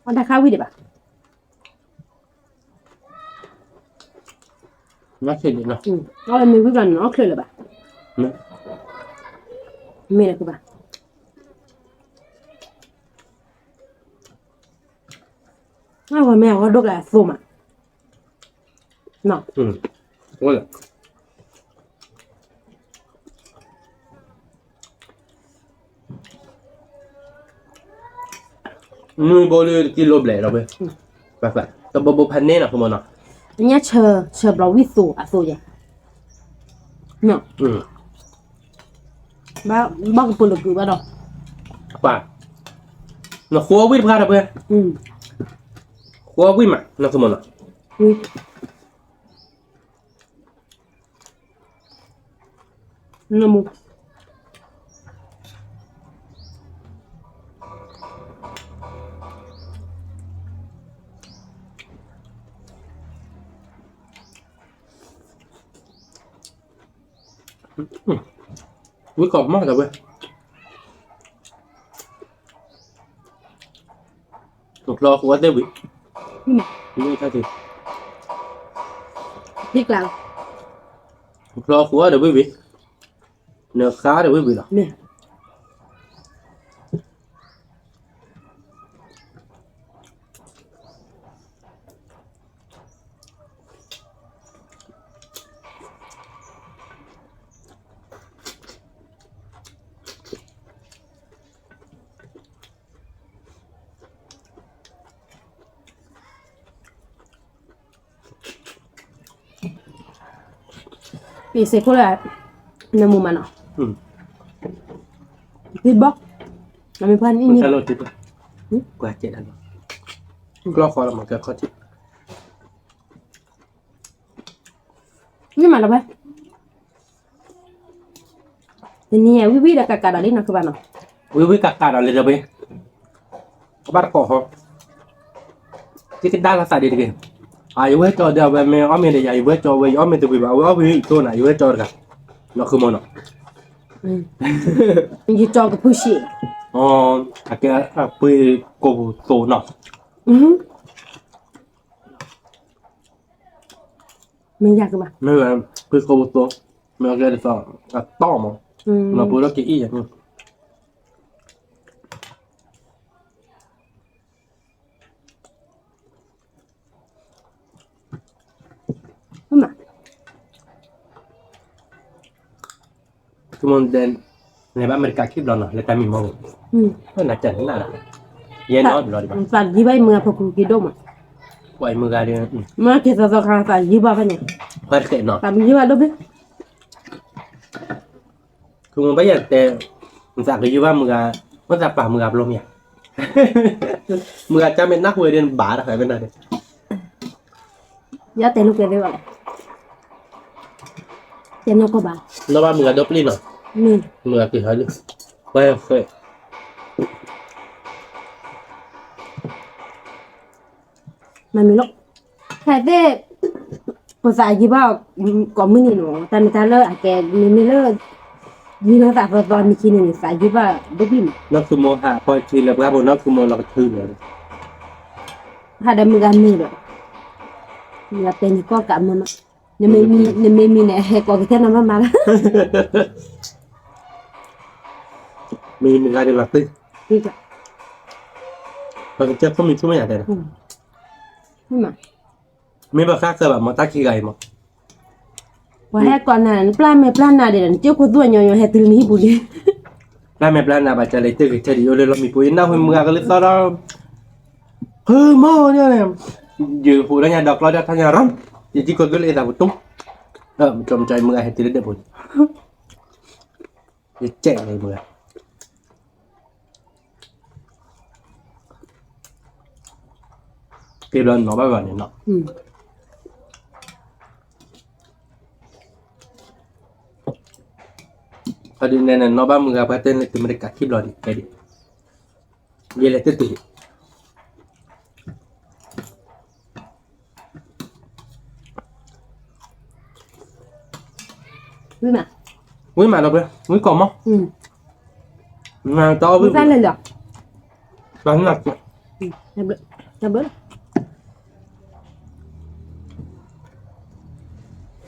အီၣ်တၢ်ခါဝံၣ်ဒံးဘၣ်, အီၣ်မ့ၢ်ဝံၣ်ဘၣ်န့ၣ် အီၣ်ချၢလၢၤဘၣ်, မ့ၢ်လၢၤဘၣ် အဝဲမ့ၢ်အဂီၢ်ဒိၣ်ကလၢအသိမး, နွံဘိလၢတကံလိဘျဲၣ်လီၤဝဲ, တဘိဘိဖးန့ၢ်နီၤ ဖိမနီၤ, အညၣ်ဆၢ ဆၢဘျီဝံၣ်သိအသိယဲ, ဘၣ်ကပူၤလၢကုဘၣ်ဒီး, နဃိဝံၣ်တဖၣ်ဒီးဝဲ, ဃိဝံၣ်မး နသုမနီၤ, နမူ ဝံၣ်ကီးမးဒီးဝဲ, ဖျီဃိသ့ၣ်ဝံၤ, ဖျီဃိဒီးဝံၣ်ဝံၤ, နဃါဒီးဝံၣ်ဝံၤလီၤ. ပစ့ၢ်ခိၣ်လၢ နမူမးနီၤ, သံဘီ, အမ့ၢ်ပှၤနအံၤန့ၣ်, ကွၢ်ကဲဒၣ်လီၤ, ကျီဃီလီၤမးကဲခီၣ်ထံး, န့ၣ်မးလီၤဝဲ တနံၤဝံၣ်ဝံၣ်ဒီးကးကးဒီးလံနီၤ ကဘၣ်နီၤ, ဝံၣ်ဝံၣ်ကးကးဒီးလံဒီးဝဲ, ကဘၣ်တကိးဟီ, ကကဒါလီၤသးဒံးတက့ၢ်, ယဝဲကၠီဒီးအဝဲမ့ၢ်အီၣ်မ့ၤဒီးယၤ ယဝဲကၠီဝဲ ယအီၣ်မ့ၤတဝံၤဘၣ် အဝဲအီၣ်ဝံၤအံၤတိၢ်နၤ ယဝဲကၠီတဂၤ, နီၢ်ခုမိၢ်နီၤ, ယကၠီကဖုၣ်ဆံး, အကဲပှ့ၤကိာ်ပူၤသိနီၤ မ့ၢ်ယၤကဘၣ်, မ့ၢ်ဝဲ ပှ့ၤကိာ်ပူၤသိ, မ့ၢ်အကဲဒ်သိး အတီၢ်မး, နီၢ်ပှ့ၤလီၤက့ၤအံၤယၤန့ၣ်, မ့ၢ် သုမီၤဒဲး လဲၤဘၣ်အမဲရကၤခံဘျီနီၤ လၢတၢ်မံမီၢ်, နၤတၢ်နနၢ်လီၤ, ယဲနီတဘျီဒံးဘၣ်, သးယံၤဘၣ်အံၤမုၢ်ဂၤဖိကူက့ၤဒိၣ်မး, ပှၤအံၤမုၢ်ဂၤဒီး, မ့ၢ်က့ၤသီသီခါသးယံၤဘၣ်ဖဲန့ၣ်, ပှၤတဃဲးနီၤ, သးမံယံၤဘၣ်ဒိၣ်ဖဲ ခုမ့ၢ်ဘၣ်ယၤတဲ, နသးကယုၢ်ဘၣ်မုၢ်ဂၤ, မ့ၢ်သးပာ်မုၢ်ဂၤဘျီမ့ၢ်ဧါ, မုၢ်ဂၤကၢ်မ့ၢ်နၢ်ဟူဝဲဒၣ်နဘၣ်တၢ်ဃဲမ့ၢ်နၢ်ဒၣ်, ယတဲလိာ်ကွဲသ့ဘၣ်လဲၣ်, တဲနီၢ်ကီၢ်ဘၣ်, နီၢ်ဘၣ်မုၢ်ဂၤဒီပျံၤနီၤ, မုၢ်ဂၤက့ၤဟဲလၢ, ပှၤဃဲ မၤမံၤလီၤ, ဖဲသ့ၣ်, ပသးယံၤဘၣ်, ကိးမုၢ်နံၤနီၤ တၢ်မ့ၢ်တၢ်လၢအကဲ, မ့မ့ၢ်လၢ, ယံၤလီၤသးသီသီမ့ၢ်ခံန့ၣ်န့ၣ် သးယံၤဘၣ်ဒိၣ်ပျံၤမး, နီၢ်ခုမိၢ်ဟးဖီခံလၢပှၢ်ဖိနီၢ်ခုမိၢ်လီၤကထုန့ၣ်, ဟးဒီးမုၢ်ဂၤမ့ၢ်ဒီး, မုၢ်ဂၤတဲန့ၣ်ကီၢ်ကးမုၢ်မး, နမ့ၢ်မံန့ၣ် ဟဲကိးကထဲနီၤမးမးလၢ မ့ၢ်မုၢ်ဂၤဒ်လီၤသ့, ပကတဲခိၣ်မံၤဆူမဲာ်ညါတဲဒီး, မ့ၢ်ဘၣ်ဃးဃၢၤဘၣ်မ့ၢ်တၢ်ခံဂၤအံၤမး, ပှၤဟဲကိးနၤ နပျၢ်မဲာ်ပျၢ်နါဒံးဒီး နကၠိၢ်ခိၣ်သူၣ်အညီညီဟဲတုၤလၢနဟံၣ်ပူၤလံ. ပျၢ်မဲာ်ပျၢ်နါဘၣ်ကလဲၤတဂ့ၤထဲဒံး အိၣ်လၢလီၢ်မံပူၤ ယနၢ်ဟူမုၢ်ဂၤကလၢသီဒီး ဃုမီၢ်န့ၣ် ယဟူးဒီးညါဒီးကျီဒီးထါညါရၢ် ယကၠိၢ်ခိၣ်သူၣ်လၢအသးပူၤတူၢ် မ့ၢ်ကၠီမ့ၢ်ကၠီမုၢ်ဂၤဟဲတုၤလၢဒဲးပူၤန့ၣ် ယကဲးလၢမုၢ်ဂၤ က့ၤဘျီနီၤဘၣ်ဘၣ်န့ၣ်နီၤ အဒုးနဲန့ၣ် နီၢ်ဘၣ်မုၢ်ဂၤပှၤတဲန့ၣ် တုၤမ့ၢ်တကးခံဘျီဒံး ကဲဒံး ယဲလဲၤတတုၤ ဝံၤမးဒီးပှဲၤ ဝံၤကိးမီၢ် နတအီၣ်ဝံၤ ဝံၤလၢလီၤ ပှ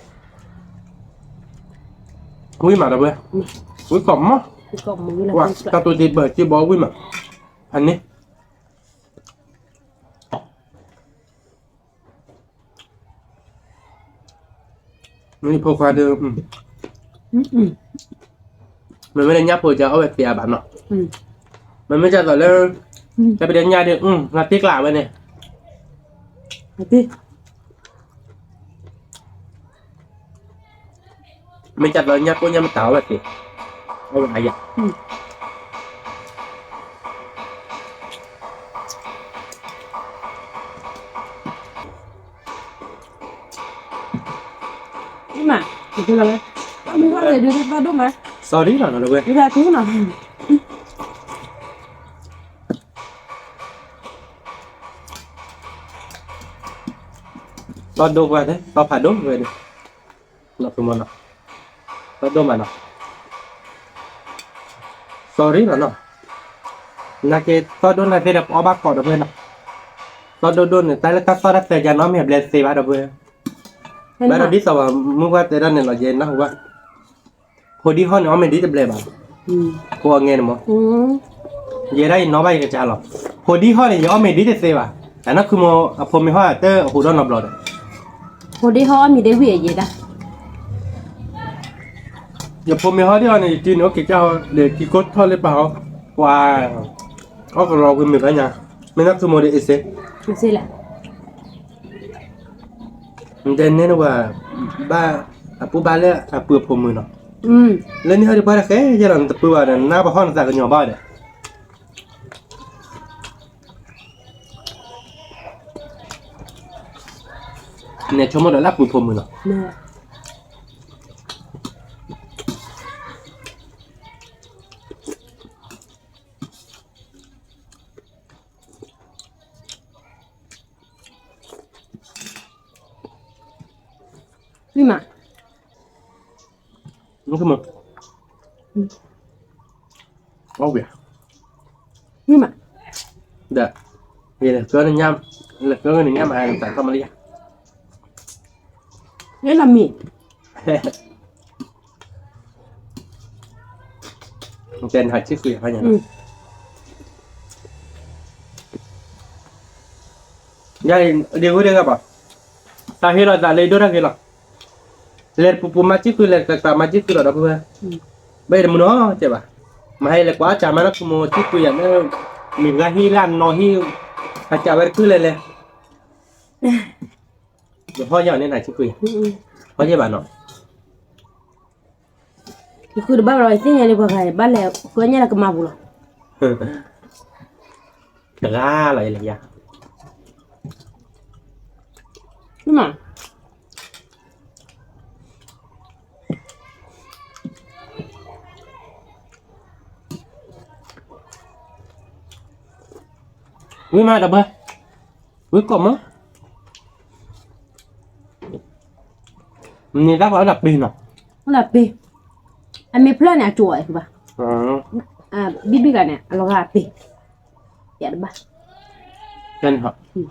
ၤနၢ် ဝံၤမးဒီးဝဲ ဝံၤကိးမီၢ် တၢ်တိၤတ့ၢ်ဘၢၣ်စ့ဘီဝံၤမး ဖးန့ၣ် မ့ၢ်ဖိခွါဒီး မ့မ့ၢ်လၢညၣ်ဖိကအီၣ်ဝဲသ့အါ ဘၣ်နီၤ, မ့မ့ၢ်ဒ်သိးလၢ တၢ်ဖံးတၢ်ညၣ်ဒီး နသ့ကျါဝဲန့ၣ် မ့ၢ်ဒ်သိးညၣ်ကိၣ်ညၣ်မတၤအီၣ်ဝဲသ့, အီၣ်ဝဲအါယၤ sorry လီၤနီၤဝဲ သီဒိပှၤသ့ သီဖးဒိဝဲဒီး လီၤဖုမီၤနီၤ, သီဒိမးနီၤ, sorry လီၤနီၤ, နာ်က့သီဒိနာ်သ့ဒီး ပအီၣ်ဘၣ်ကိးဒီပုၢ်ဝဲၢ်နီၤ, သီဒိဒိန့ၣ် တၢ်လၢတၢ်သီၣ်တၢ်သဲကါန့ၣ် အီၣ်မ့ၤအဘျဲသ့ဘၣ်ဒီပုၢ်ဝဲၢ်, ဘၣ်ဒီးဒ်သိးမုၢ်ပှၢ်တဲဒၣ်န့ၣ်လီၤ ယဲနၢ်ဟူဘၣ် ဖိဒံဟီၣ်န့ၣ် အီၣ်မ့ၤဒ်တဘျဲဘၣ်, ဖိအငဲန့ၣ်မး, ယဲဒၣ်ယနီၣ်ဘၣ်ယကစၢ်လီၤ, ဖိဒံဟီၣ်န့ၣ် ယအီၣ်မ့ၤဒ်တသ့ဘၣ်, အနီၢ်ခုမိၢ်အဖိမ့ၤဟီၣ်တဟူးဒီးနီတဘျီဒီး, ဖိဒံဟီၣ်အီၣ်မ့ၤဒ်ဝံၣ်အယဲဒၣ်, ယဖိမ့ၤဟီၣ်ဒ်အီၤန့ၣ် ယတုၤန့ၣ် အိၣ်က့ၤကၢ်ဟီၣ်ဒီး ကံကိၢ်ထီၣ်လၢပၢ်ဟီၣ်, ပှၤ အီၣ်ကလီၤဝံၤမ့ၤဘၣ်ညါ, မ့ၢ်နီၢ်ခုမိၢ်ဒီးအ့စ့, နတဲနဲနဝဲ ဘၣ်အပူၤဘၣ်လၢအပုၢ်အဖိမုၣ်နီၤ, လၢနဟီၣ်ဒံးပှၤတဃဲယဲလီၤ နတပုၢ်ဘၣ်ဒီး နပဟီၣ်နသးကညီၤဘၣ်ဒီး, နဆိကမိၣ်ဒီးလၢအပုၢ်ဖိမုၣ်နီၤ. မ့ၢ်မး, မ့ၢ်မး, အဝဲ, မ့ၢ်မး, ဒီး, လဲၤကၢနညၣ်, လဲၤကၢနညၣ်မး နတၢ်ထီၣ်မးလံယါ, လဲၤလီၤမ့ၢ် တဲနဟးဆံဃုာ်ဖးညါ, ယၤအံၤ ဒ့ဝဲဒၣ်ဂၤဘၣ်, တၢ်ဟ့ၣ်လီၤသးလၢဒိၣ်တၢ်ဂ့ၤလီၤ, လဲၤပူၤပူၤမၤဆံဃုာ် လဲၤတၢ်တၢ်မၤဆံဃုာ်လီၤဒီပုၢ်ဝဲၢ်, ဘၣ်အံၤတမုၢ်နီၤကဲဘၣ်, မဟါယလဲၤကွၢ်အီၣ်ကၢ်မၤလၢပူၤမၤဆံဃုာ်ယၤလၢ, မ့ၢ်ဂၤဟံၣ်လၢအနီၢ်ဟံၣ်, အကၢ်ဝဲတကုၢ်လဲၤလဲၤ ယဟီၣ်ယၤန့ၣ်နၤဆံဃုာ်ယၤ, ဟီၣ်ယဲၢ်ဘၣ်နီၤ, ယဃုတဘၣ်ဘၣ်လီၤ ယသ့ၣ်ညါလံပှၤဂၤ ဘၣ်လဲၤကၢညၣ်လၢကမၤပူၤလီၤ, တဂၤလီၤယလဲၤယၤ, မ့ၢ်မး ဝံၤမးဒီပုၢ်ဝဲၢ်, ဝံၤကိးမး, မ့ၢ်တၢ်ပှၤအိၣ်ဒၣ်ပ့ၤနီၤ, အိၣ်ဒၣ်ပ့ၤ, အမ့ၢ်ဖျၢၣ်န့ၣ် အကၠိၤအီၤဘၣ်, ဘံၣ်ဘံၣ်ဂၤန့ၣ် အလီၤဂာ်ပ့ၤ, ယတဘၣ်, တၢ်န့ၣ်ဟီ,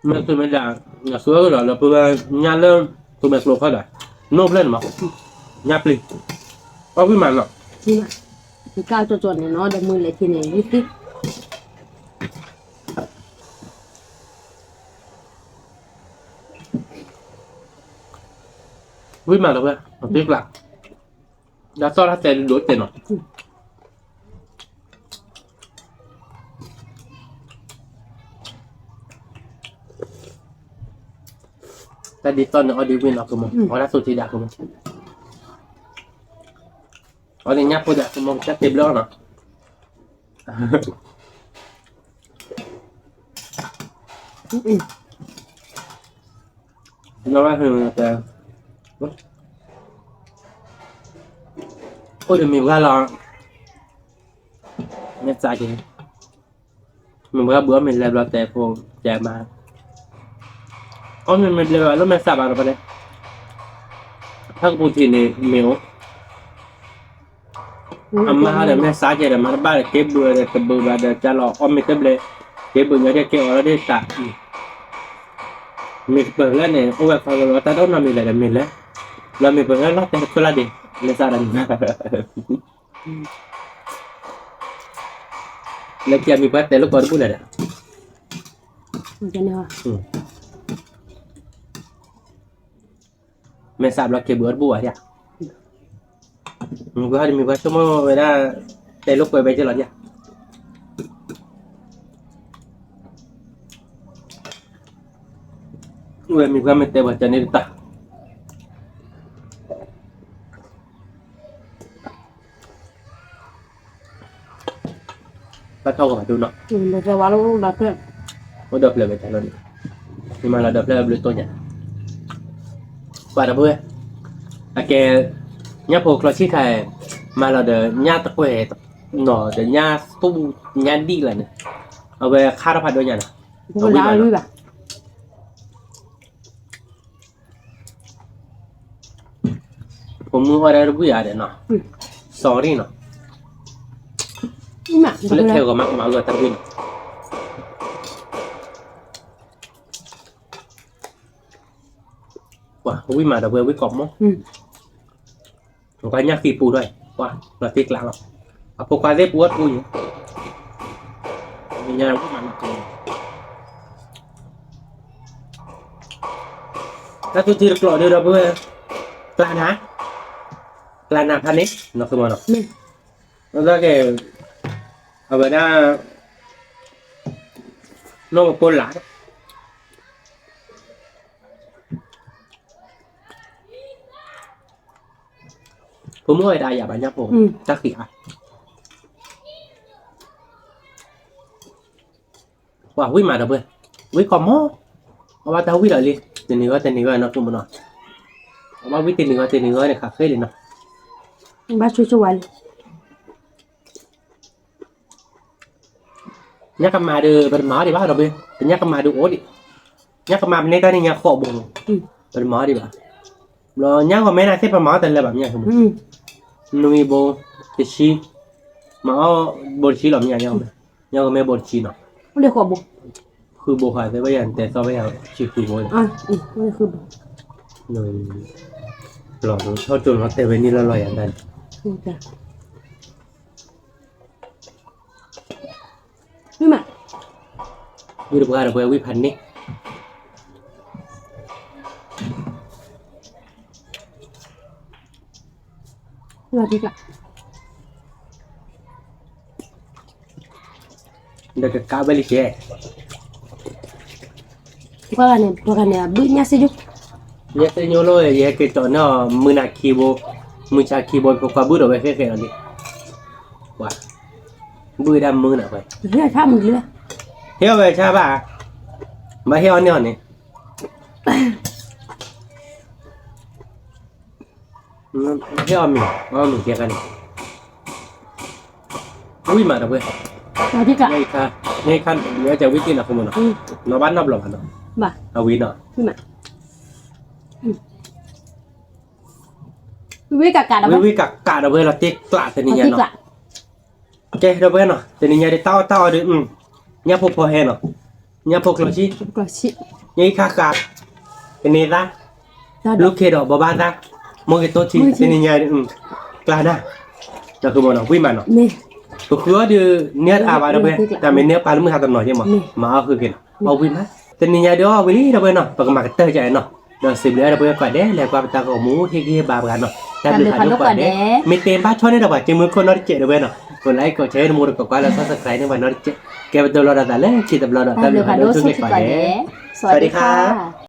မ့ၢ်သုမ့ၢ်ဒၣ် အသူအဂ့ၢ်ဒီး လၢပဝဲညါလၢ သုမဲာ်ကျိၤခီဒီး နိၣ်ဖျၢၣ်န့ၣ်မး, ညၣ်ပျံၤ, အီၣ်ဝံၣ်မးနီၤ, ကၢ်ကၠီကၠီန့ၣ်နီၤ ဒီးမုၢ်လဲၤထံန့ၣ် ဝံၣ်သ့ ဝံၣ်မးလီၤဝဲ အသ့ကျး, ဒီးသီၣ်တၢ်တဲဒိၣ်တဲနီၤ, တၢ်ဒ်သီၣ်န့ၣ်အီၣ်ဒ်ဝံၣ်နီၤကမီၤ, အီၣ်တၢ်သူၣ်ထံဒၣ်ကမီၤ, အီၣ်ဒ်ညၣ်ဖိဒၣ်ကမီၤ ကတၢၢ်တ့ဘျီနီၤ. အိၣ်ဒီးမံၤပှၢ်လီၤ, မ့ၢ်စးက့ၤ, မ့ၢ်ပှၤဘုးအီၣ်မ့ၤလဲၤဘျီတဲဖိတဲမါ, အီၣ်မ့ၤမ့ၢ်ဘျဲဘၣ်လၢမဲာ်ဆှးဘၣ်ဒီးပှၤတဲ, ဖၣ်ကပူၤထံးန့ၣ်မ့ၢ်အိၣ် အမါဒီးမဲာ်ဆှးကဲဒီးမၤတဘၣ်ဒီး က့ဘုးဒီးတဘုးဘၣ်ဒီး ကၢ်လီၤအီၣ်မ့ၤတဘျဲ, က့ဘုးညီကဲကဲအီၤလီၤဒ်တၢ်, မ့ၢ်ပှၤလၢန့ၣ် အိၣ်ဝဲခီလီၤ တၢ်တအိၣ်နီတမံၤလဲၣ်ဒီးမ့ၢ်လဲၣ်, လီၤမ့ၢ်ပှၤလၢလီၤတဲာ်တခိၣ်လၢဒ့ၣ်, မဲာ်ဆှးဒီးန့ၣ် လၢခံအမံၤပှၤတဲလိာ်ကွီၢ်တဘူၣ်လဲၣ်ဒီး, မဲာ်ဆှးဘျီက့ၤဘုးအီၣ်တဘူၣ်ဘၣ်ဧါ, မံၤပှၤဟီဒ်မံၤပှၤဆိကမိၣ်ဝဲဒၣ်, တဲလိာ်ကွီၢ်ဝဲက့ၤလီၤဧါ, ဝဲမံၤပှၤမ့ၢ်တဲပှၤကန့ၣ်တတၢ် ဘၣ်ထီၣ်ကီးဘၣ်ဒိနီၤ, အိၣ်ဒီးဖျၢၣ်ဝဲတၢ်လီၤန့ၣ်, မ့ၢ်မၤလီၤဒီးဖျၢၣ်ဘျုးတိၢ်ညါ, ပှၤဒီပုၢ်ဝဲၢ်, အကဲ, ညၣ်ဖိကျီဆံၣ်ခါ, မၤလီၤဒီးညၣ်တကွဲၢ်, နီၤဒီးညၣ်သူၣ်ညၣ်ဒံၣ်လီၤန့ၣ်, အဝဲခါထီၣ်ဖးဒိၣ်ညါနီၤ, အဝံၣ်ဘၣ် ဖိမုၣ်အီၣ်ဒၣ်တဘှံးဧါဒီးနီၤ, sorry နီၤ, လၢခဲဂီၤမးကမၤအီၣ်တဘှံးနီၤ, ပှၤဝံၣ်မးဒီးပှၤဝံၣ်ကီးမီၢ်, ပှၤညၣ်ဃံပူၤထီၣ်, ပှၤလီၤတ့ကျးလီၤ, အဖိခွါသ့ၣ်ပူၤအီၣ်တပူၤယံၤ, ညါဝံၣ်မးနီၤ, တၢ်သူၣ်ထံတကျိးဒုဒီပုၢ်ဝဲၢ်, ကျးနၤ, ကျးနၤဖးန့ၣ် နီၢ်ခိမနီၤ, အဝဲဒၣ်ကဲ, အဝဲဒၣ်, နီၢ်ကပိလး, ဖိမုၣ်အီၣ်ဝဲဒၣ်ယၤဘၣ်ညၣ်ဖိ, တၢ်ဃံအါ ပှၤဝံၣ်မးဒီပုၢ်ဝဲၢ်, ဝံၣ်ကီးမီၢ်, အဝဲတၢ်ဝံၣ်ဒီးလံ, တနံၤဂီၢ်တနံၤဂီၢ်နီၢ်ခိမနီၤ, အဝဲဝံၣ်တနံၤဂီၢ်တနံၤဂီၢ်န့ၣ် ခးဃ့လံနီၤ, ဘၣ်ဆိဆိဝဲလံ ညၣ်ကမၤဒီး ပတမၤအီၣ်ဒံးဘၣ်ဒီပုၢ်ဝဲၢ်, ပညၣ်ကမၤဒုးအိၣ်ဒံး, ညၣ်ကမၤပန့ၢ်တၢ်န့ၣ်ညါဃိးဘိ, ပတမၤအီၣ်ဒံးဘၣ်, ဘျီညၣ်ဂီၤမဲနၤသ့ၣ်ပမၤအီၣ်တလၢဘၣ်မ့ၢ်, နွံဘိ, တဆံ, မၤအီၣ်ဘိတဆံလီၤမ့ၢ်, ညၣ်ဂီၤမဲဘိတဆံနီၤ, ဃုဘိဃီသ့ၣ်ဝဲယၤ နတဲသီဝဲယၤ ဆံဃုဘိ, လီၤဆီကၠိနီၤ တဲဝဲန့ၣ်လီၤလီၤယၤတၢ်န့ၣ် ဝံၣ်တပှၢ်ဒီးပှဲၤဝံၣ်ဖးန့ၣ်, ဒီးကကးဝဲလံကဲ, ပှၤဂၤန့ၣ် ပှၤဂၤန့ၣ် အဘုၣ်ညၣ်စ့ညိၣ်, ညၣ်စ့ညိၣ်လီၤ ယဟဲက့ၤကၠီၤန့ၢ်အီၤ မုၢ်နၤခံဘိ, မုၢ်ဆါခံဘိ ပကွၢ်ဘုၣ်ဒီးဝဲဃဲဃဲလီၤလံ, ပှၤ, ဘုၣ်ဝဲဒၣ်မုၢ်နၤဝဲ, ဟ့ၣ်အီၣ်ဝဲဆါဘၣ်, ဘၣ်ဟ့ၣ်အီၣ်န့ၢ်အီၤန့ၣ် ဟ့ၣ်အီၣ်မ့ၤ, အီၣ်မ့ၤကဲခါန့ၣ်, ဝံၣ်မးဒီးဝဲ, န့ၣ်ခါ, န့ၣ်ခါ, ဝဲကဝံၣ်တ့ၢ်နီၤ ခိမနီၤ, နီၤဘၣ်နီတဘျီဘၣ်နီၤ, အဝံၣ်နီၤ, ဝံၣ်ကးကးဒီးဝဲလီၤတ့ၢ်ကျးတနံၤညါနီၤ, ကဲဒီးဝဲနီၤ တနံၤညါဒ်တၢ်အီၣ်တၢ်အီဒီး, ညၣ်ဖိဖီဟဲနီၤ, ညၣ်ဖိကျီဆံ, ညၣ်အံၤခါဃး, ကန့ၢ်သါ, လူၤခ့ဒီးဘိးဘၣ်သါ, မိၢ်ဂ့ၤတိထံ တနံၤညါ ကျါဒၣ်, ဒီးဃုမနီၤ ဝံၣ်မးနီၤ, ပဃုအီၣ်ဒုး န့ၢ်အါဘၣ်ဒီပုၢ်ဝဲၢ်, တၢ်မ့ၢ်န့ၢ်ပာ်လၢမုၢ်ဟါတနီၤက့မး, မၤအီၣ်ဃုက့ၤနီၤ, အီၣ်ဝံၣ်မး, တနံၤညါဒုးအီၣ်ဝံၤလံဒီပုၢ်ဝဲၢ်နီၤ, ပကမၤကတၢၢ်ကဲနီၤ, ဒီးစံးဘျုးဒီပုၢ်ဝဲၢ်ကိးဂၤဒဲး လဲၤကွၢ်ပတၢ်ဂီၤမူ ဟ့ၣ်ဂံၢ်ဟ့ၣ်ဘါပှၤနီၤ, တၢ်ဘျုးဖးဒိၣ်ကိးဂၤဒဲး, မ့ၢ်တဲဘၣ်ဆီန့ၣ်ဒီးပှၤက့ၤမုၢ်ခိၣ်နီတစဲးဒီပုၢ်ဝဲၢ်နီၤ, ကိး like ကိး share တမူတကိးကွၢ်လၢ subscribe န့ၢ်ပှၤနီတစဲး, ကဲပတိၢ်လီၤဒီးသးလၢခံတဘျီဒီး တၢ်ဘျုးဖးဒိၣ်ဆိၣ်ဂ့ၤကိးဂၤဒဲး, สวัสดีค่ะ